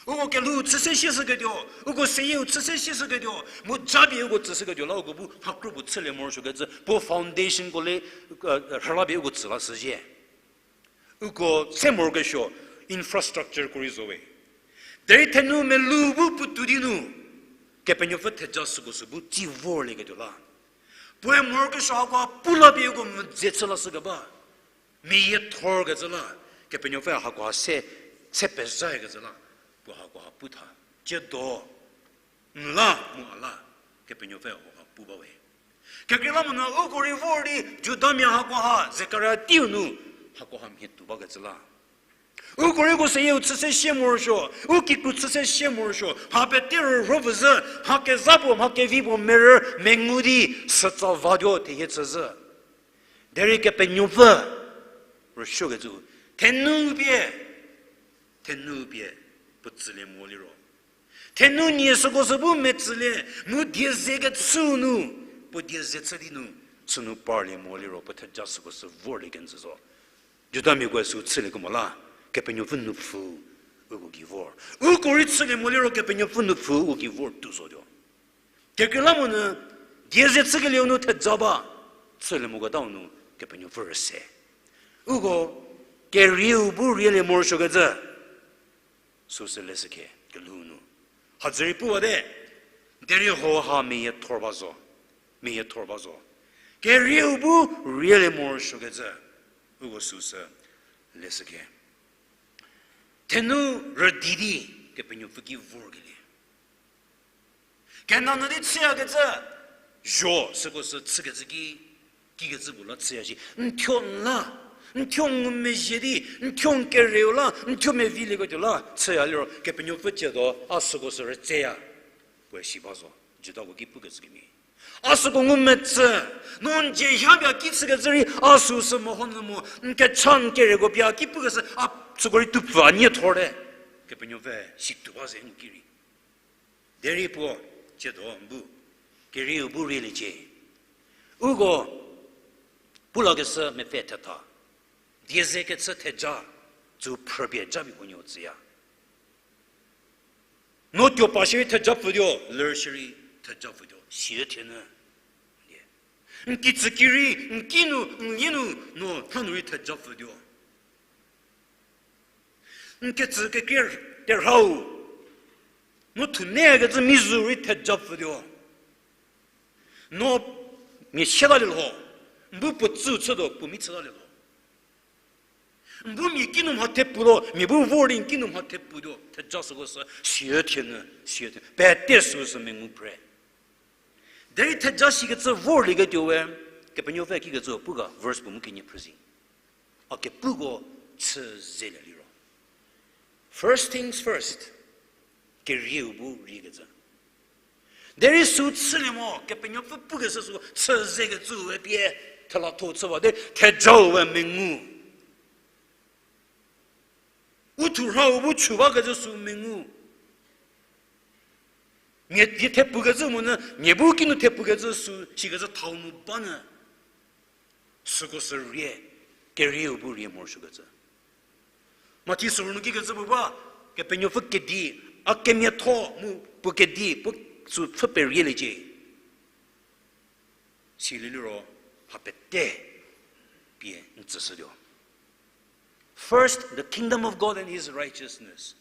uko kelhou chü se sieshüketuo, uko seyieu chü se sieshüketuo, mu japie uko tsüshüketuo la uko bu mha krü puo chülie morosuokecü, puo foundationko le, rhüla pie uko tsü la shüzhie. Uko se morokesuo infrastructureko rei zo we. Derei thenu melou bu puotou di nu, Kepenuopfü theja süko sü bu tsi vorlieketuo la, puoe morokesuo hakoha pu la pie uko mvüdze chü lashükeba, meyiethorkecü la, Kepenuopfü hakoha se, se pezhayakecü la, puo hakoha pu tha. Tsiedo, n la mu a la, Kepenuopfü hakoha pu ba we. Kekreilamonyü uko rei vor di Judamia hakoha, Zekaria teiu nu, hakoha mhie tuo bakecü la, uko rei uko seyieu chü se sie morosuo, u kikru chü se sie morosuo, mha pete rürho pfü zhü, mha kezha puo, mha kevi puo merü mengu di, sütsa vatuo thehie chü zhü. Derei Kepenuopfü rüsuokecü, thenu pie, thenu pie, puo tsülie mo liro, thenu nie süko sü bu metsülie, mu dieze kechü nu, puo dieze chü di nu, sünu parlie mo liro, puo theja süko sü vorlie kenjü zo. Judamiakoe sü chüliekemo la, Kepenuopfü nupfu uko gei vor. Uko rei chülie mo liro Kepenuopfü nupfu uko gei vor tuo zotuo. Kekreilamonyü, dieze chükelieu nu theja ba, chülie moketau nu Kepenuopfü rüse. Uko, kerieu bu rielie morosuokecü, süsü leshükhe kelhou nu. Hadzü rei puwate, derei hauha meyiethor ba zo, meyiethor ba zo. Kerieu bu rielie morosuokecü, uko süsü leshükhe. Thenu rüdi di Kepenuopfü ki vorkelie. Kenanyü di chüyakecü, zho süko sü chükecü ki, kikecü puo la chüya shi. N thuo n la, n thuo ngumezhie di, n thuo n kereu la, n thuo mevilieketuo la chüya liro, Kepenuopfü tsiedo, a süko sü rütseya. Puoe si ba zo, Judako ki pukecü kemhie. A süko ngumetsü, no n dzie hapie ki chükecü rei, a süu sü mehonyü mo, n kecha n kereko pie a ki pukeshü, a süko rei tuopfü a nie thorte. Kepenuopfü si tuo ba ze ngu ki rei. Derei puo, tsiedo n bu, kerieu bu rieliecie. Uko, pulakeshü mepfü thetha, dieze kechü theja, tsü phrüpie japie huonuo tsüya. No tuo pa shierei theja pfütuo, ler shierei theja pfütuo, siü thienyü. N kitsü ki rei, n ki nu, n lie nu, no tha nu rei theja pfütuo. N ketsü kekrie terhau, no thunekecü mizu rei theja pfütuo. No mia sietalie lho, n bu puo tsü chütuo, puo mi chütalie lho. N bu mia kinu mha theputuo, mia bu vor di n kinu mha theputuo, theja süko sü, siü thienyü, siü thie, pete süu sü mengu phre. Derei theja sikecü vorlieketuo we, Kepenuopfü kikecü pu ga, verse puo mu kenie phrüsi. A kepuko chü zelie liro. First things first, kerieu bu riekecü. Derei süu chülie mo, Kepenuopfü pukeshü süu chü zekecü we pie, thelatho chü ba de, thejau we mengu. U thurhau bu chü bakecü süu mengu. Mia die thepukecü monyü, mia bu kinu thepukecü süu, sikecü thau nu banyü. Süko sü rie, kerieu bu rie morosuokecü. Mathi süu nu kikecü puo ba, Kepenuopfü kedi, a kemiatho mu puo kedi, puo süu pfhü perieliecie. Silie liro, ha pete pie n tsüshütuo. First, the kingdom of God and his righteousness.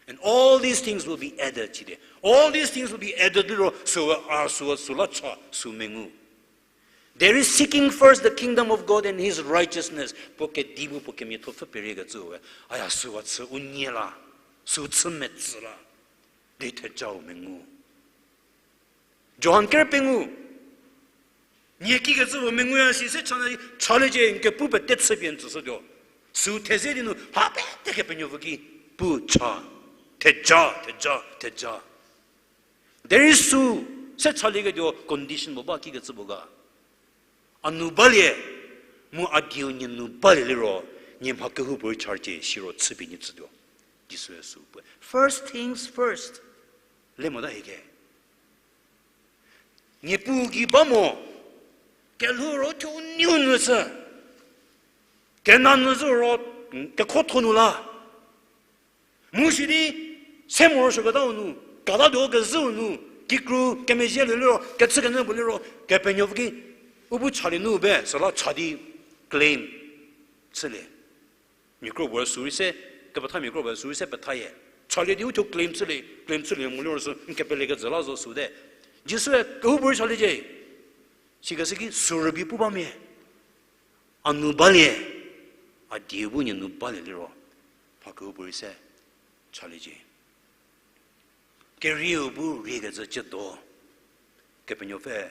And all these things will be added, sidi. All these things will be added liro, süu a, süu a, süu la cha, süu mengu. There is seeking first the kingdom of God and his righteousness. Puo kedi mu puo kemiatho pfhü periekecü we. Aya süu a chü u nie la, süu chü metsü la, di thejau mengu. Johan ker pengou. Nie kikecü puo menguya si se cha, chaliecie n kepu pete chüpie n tsüshütuo. Süu theze di nu ha pete Kepenuopfü ki pu cha. Theja, theja, theja. Derei süu se chalieketuo condition puo ba kikecü puo ga. A nu balie, mu a dieu nie nu balie liro, nie mha kehoupuorei chariecie siro chüpie nie tsütuo. Jisue süu pue. First things first. Le mota hieke. Niepuu gei ba mo, kelhou ro thuo niu nyü sü, kena nyü zü ro, kekhotho nu la. Mu sidi, se morosuoketau nu, katatuo kezhüu nu, kikru kemezhie leliro, kechükenyü puo liro, Kepenuopfü ki, u bu chalie nu be, süla cha di claim chülie. Mia kro puo sürei se, kepethamia kro puo sürei se pethayie. Chalie di u thuo claim chülie, claim chülie mo liro sü, n kepele kejü la zo süte. Jisue kehoupuorei chaliecie. Sikeshü ki sü rübei pu bamia. A nu balie, a die bu nie nu balie liro, mha kehoupuorei se chaliecie. Kerieu bu riekecü ciedo, Kepenuopfü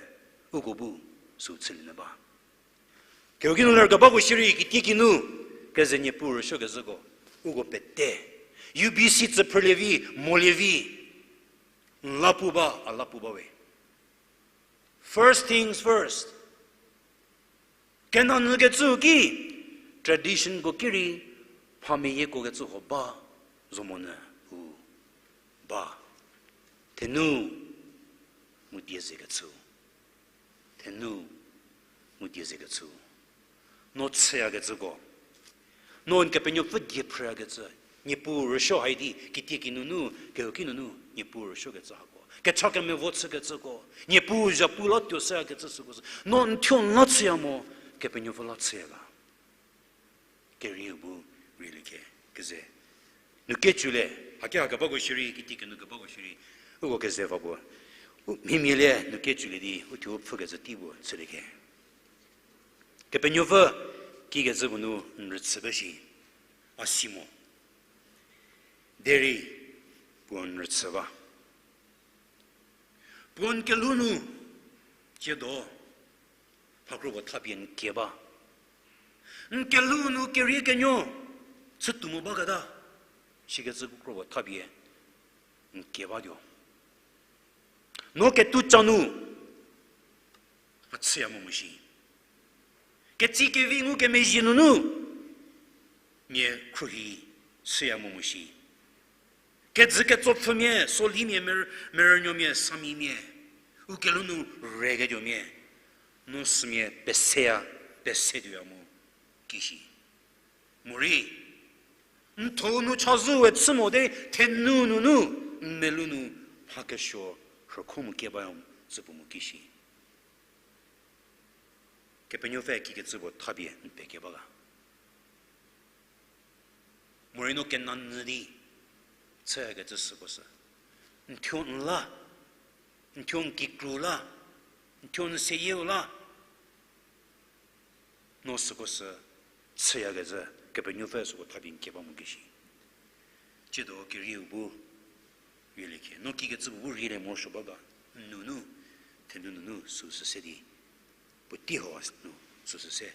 uko bu sü chülie nyü ba. Kehouki nu lerkebako shierei kitiekinu, keze Niepuu rüsuokezhüko, uko pete, U B C tsü phrülie vi, molie vi, n la pu ba, a la pu ba we. First things first. Kena nyükecüu ki, traditionko ki rei, mha meyieko kecü huo ba, zo monyü, u, ba. Thenu, mu die zekecü. Thenu, mu die zekecü. No chüyakecüko. No n Kepenuopfü die phrüyakecü. Niepuu rüsuo hai di, kitieki nunu, kehouki nunu, Niepuu rüsuokecü hako. Kecha kemevo chükecüko. Niepuu zhapu la tuo shüyakecü süko sü. No n thuo n la chüya mo, Kepenuopfü la chüya ga. Kerieu bu rielie khe, keze. Nu keculie, haki ha kebako shierei, kitiekinu kebako shierei, uko keze va puo. U mhimia lie, nu keculie di, u thuo pfhükecü tei puo chülie khe. Kepenuopfü kikecü puo nu n rüchü ba shi, a si mo. Derei puo n rüchü ba. Puo n kelhou nu, ciedo, mha kro puo thapie n kie ba. N kelhou nu kerie kenuo, chütuo mo baketa, sikecü kro puo thapie n kie batuo. No ketuo ca nu, a chüya mo mo shi. Ketsi kevi ngukemezhie nunu, mia khruohi chüya mo mo shi. Kejü ketsopfümia, solimia, mer-, merünuomia, samimia, u kelhou nu reketuomia, no sümia peseya, pesetuoya mo kishi. Morei, n thuo nu chazou we chü mote, thenu nunu, n melou nu mha kesuo rhükho mo kie baya mo, tsü puo mo kishi. Kepenuopfü kikecü puo thapie n pekie ba ga. Morei no kena nyü di, chüyakecü süko sü. N thuo n la, n thuo n kikru la, n thuo n seyieu la. No süko sü, chüyakecü, Kepenuopfü süko thapie n kie ba mo kishi. Ciedo kerieu bu rielie khe. No kikecü bu rielie morosuo ba ga, n nunu, thenu nunu süsü se di, puotei hau nu süsü se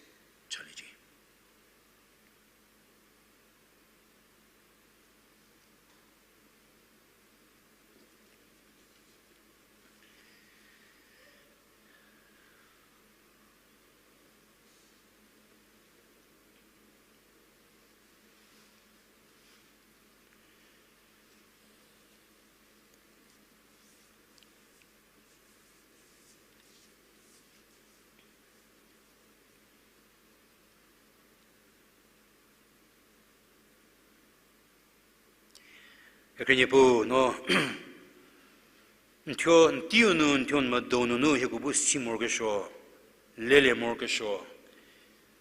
chaliecie. Kekhrie Niepuu no, n thuo n teiu nu, n thuo n medo nunu hieko bu si morokesuo, lelie morokesuo,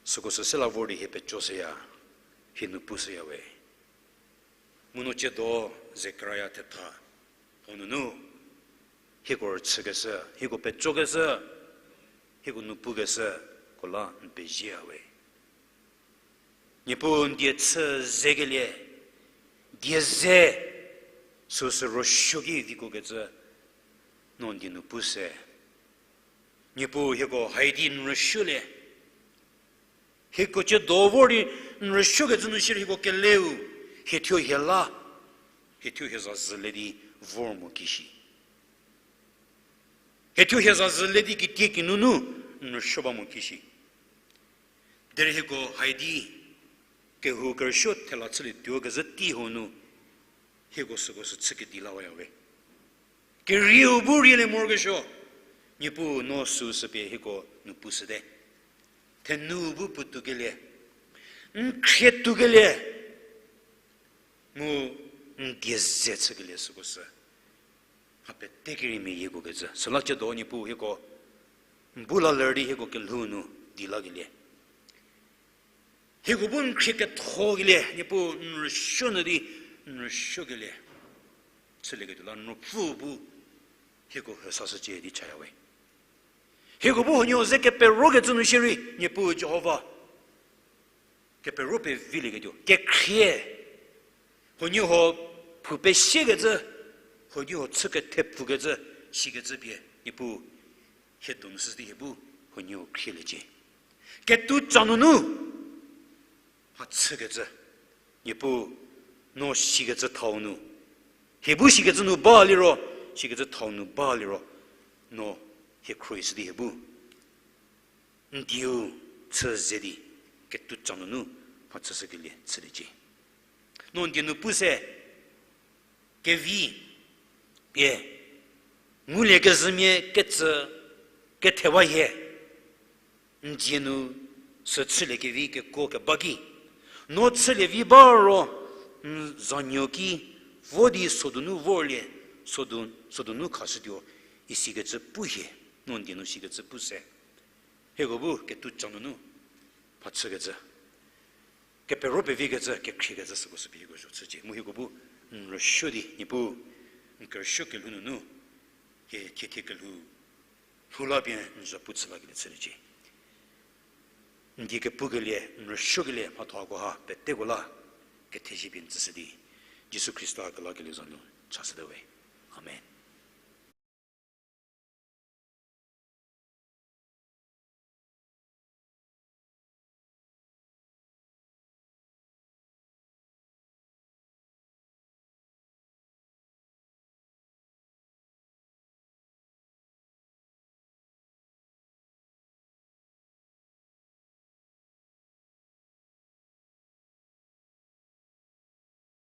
süko sü se la vor di hie peco shüya, hie nu pushüya we. Mu no ciedo Zekaria thetha hau nunu, hieko rüchükeshü, hieko pecokeshü, hieko nu pukeshüko la n pezie we. Niepuu n die chü zekelie, die ze, süsü rüsuoki viko kecü, no n die nu pu se. Niepuu hieko hai di n rüsuolie. Hieko ciedo vor di n rüsuokecü nu shierei hieko keleu, hie thuo hie la, hie thuo hie za zhülie di vor mo kishi. Hie thuo hie za zhülie di kitieki nunu n rüsuo ba mo kishi. Derei hieko hai di kehou kerüsuo thela chülietuo kezhü tei hau nu, hieko süko sü chü kedi lawaya we. Kerieu bu rielie morokesuo, Niepuu no süu sü pie hieko nu pushüte. Thenu bu puotou kelie, n khrie tou kelie, mu n die ze chükelie süko sü mha pete kereimia yieko kecü. Süla ciedo Niepuu hieko n bu la ler di hieko kelhou nu di lakelie, hieko bu n khrie ketho kelie, Niepuu n rüsuo nyü di n rüsuo kelie chülieketuo la n Ruopfü bu hieko hesashücie di chayawe. Hieko bu huoniehuo ze keperokecü nu shierei, Niepuu Jihova, kepero pevilieketuo kekhrie, huoniehuo phu pesiekecü, huoniehuo chü kethepfukecü, sikecü pie Niepuu hie donu sü di hie bu huoniehuo khrieliecie. Ketuo tsa nunu mha chükecü, Niepuu, no sikecü thau nu, hie bu sikecü nu ba liro, sikecü thau nu ba liro, no hie khruohi sü di hie bu n dieu chü ze di ketuo tsa nunu mha chüshükelie chüliecie. No n die nu pu se, kevi pie ngulie kezhümia kecü kethewa hie n die nu sü chüliekevi kekuo keba ki, no chülievi ba ro n zanuo ki vo di sodonu vorlie, sodu, sodonu khashütuo isikecü pu hie. No n die nu sikecü pu se, hieko bu ketuo tsa nunu mha chükecü, kepero pevikecü, kekhriekecü süko sü pie hieko zho chücie. Mu hieko bu n rüsuo di Niepuu, n kerüsuo kelhou nunu hie thiethie kelhou lhou la pie n zhapu chü lakelie chüliecie. N die kepukelie, n rüsuokelie mhatho hakoha peteko la kethezie pie n tsüshü di, Jisu Khrista kelakelie za nu chashüte we.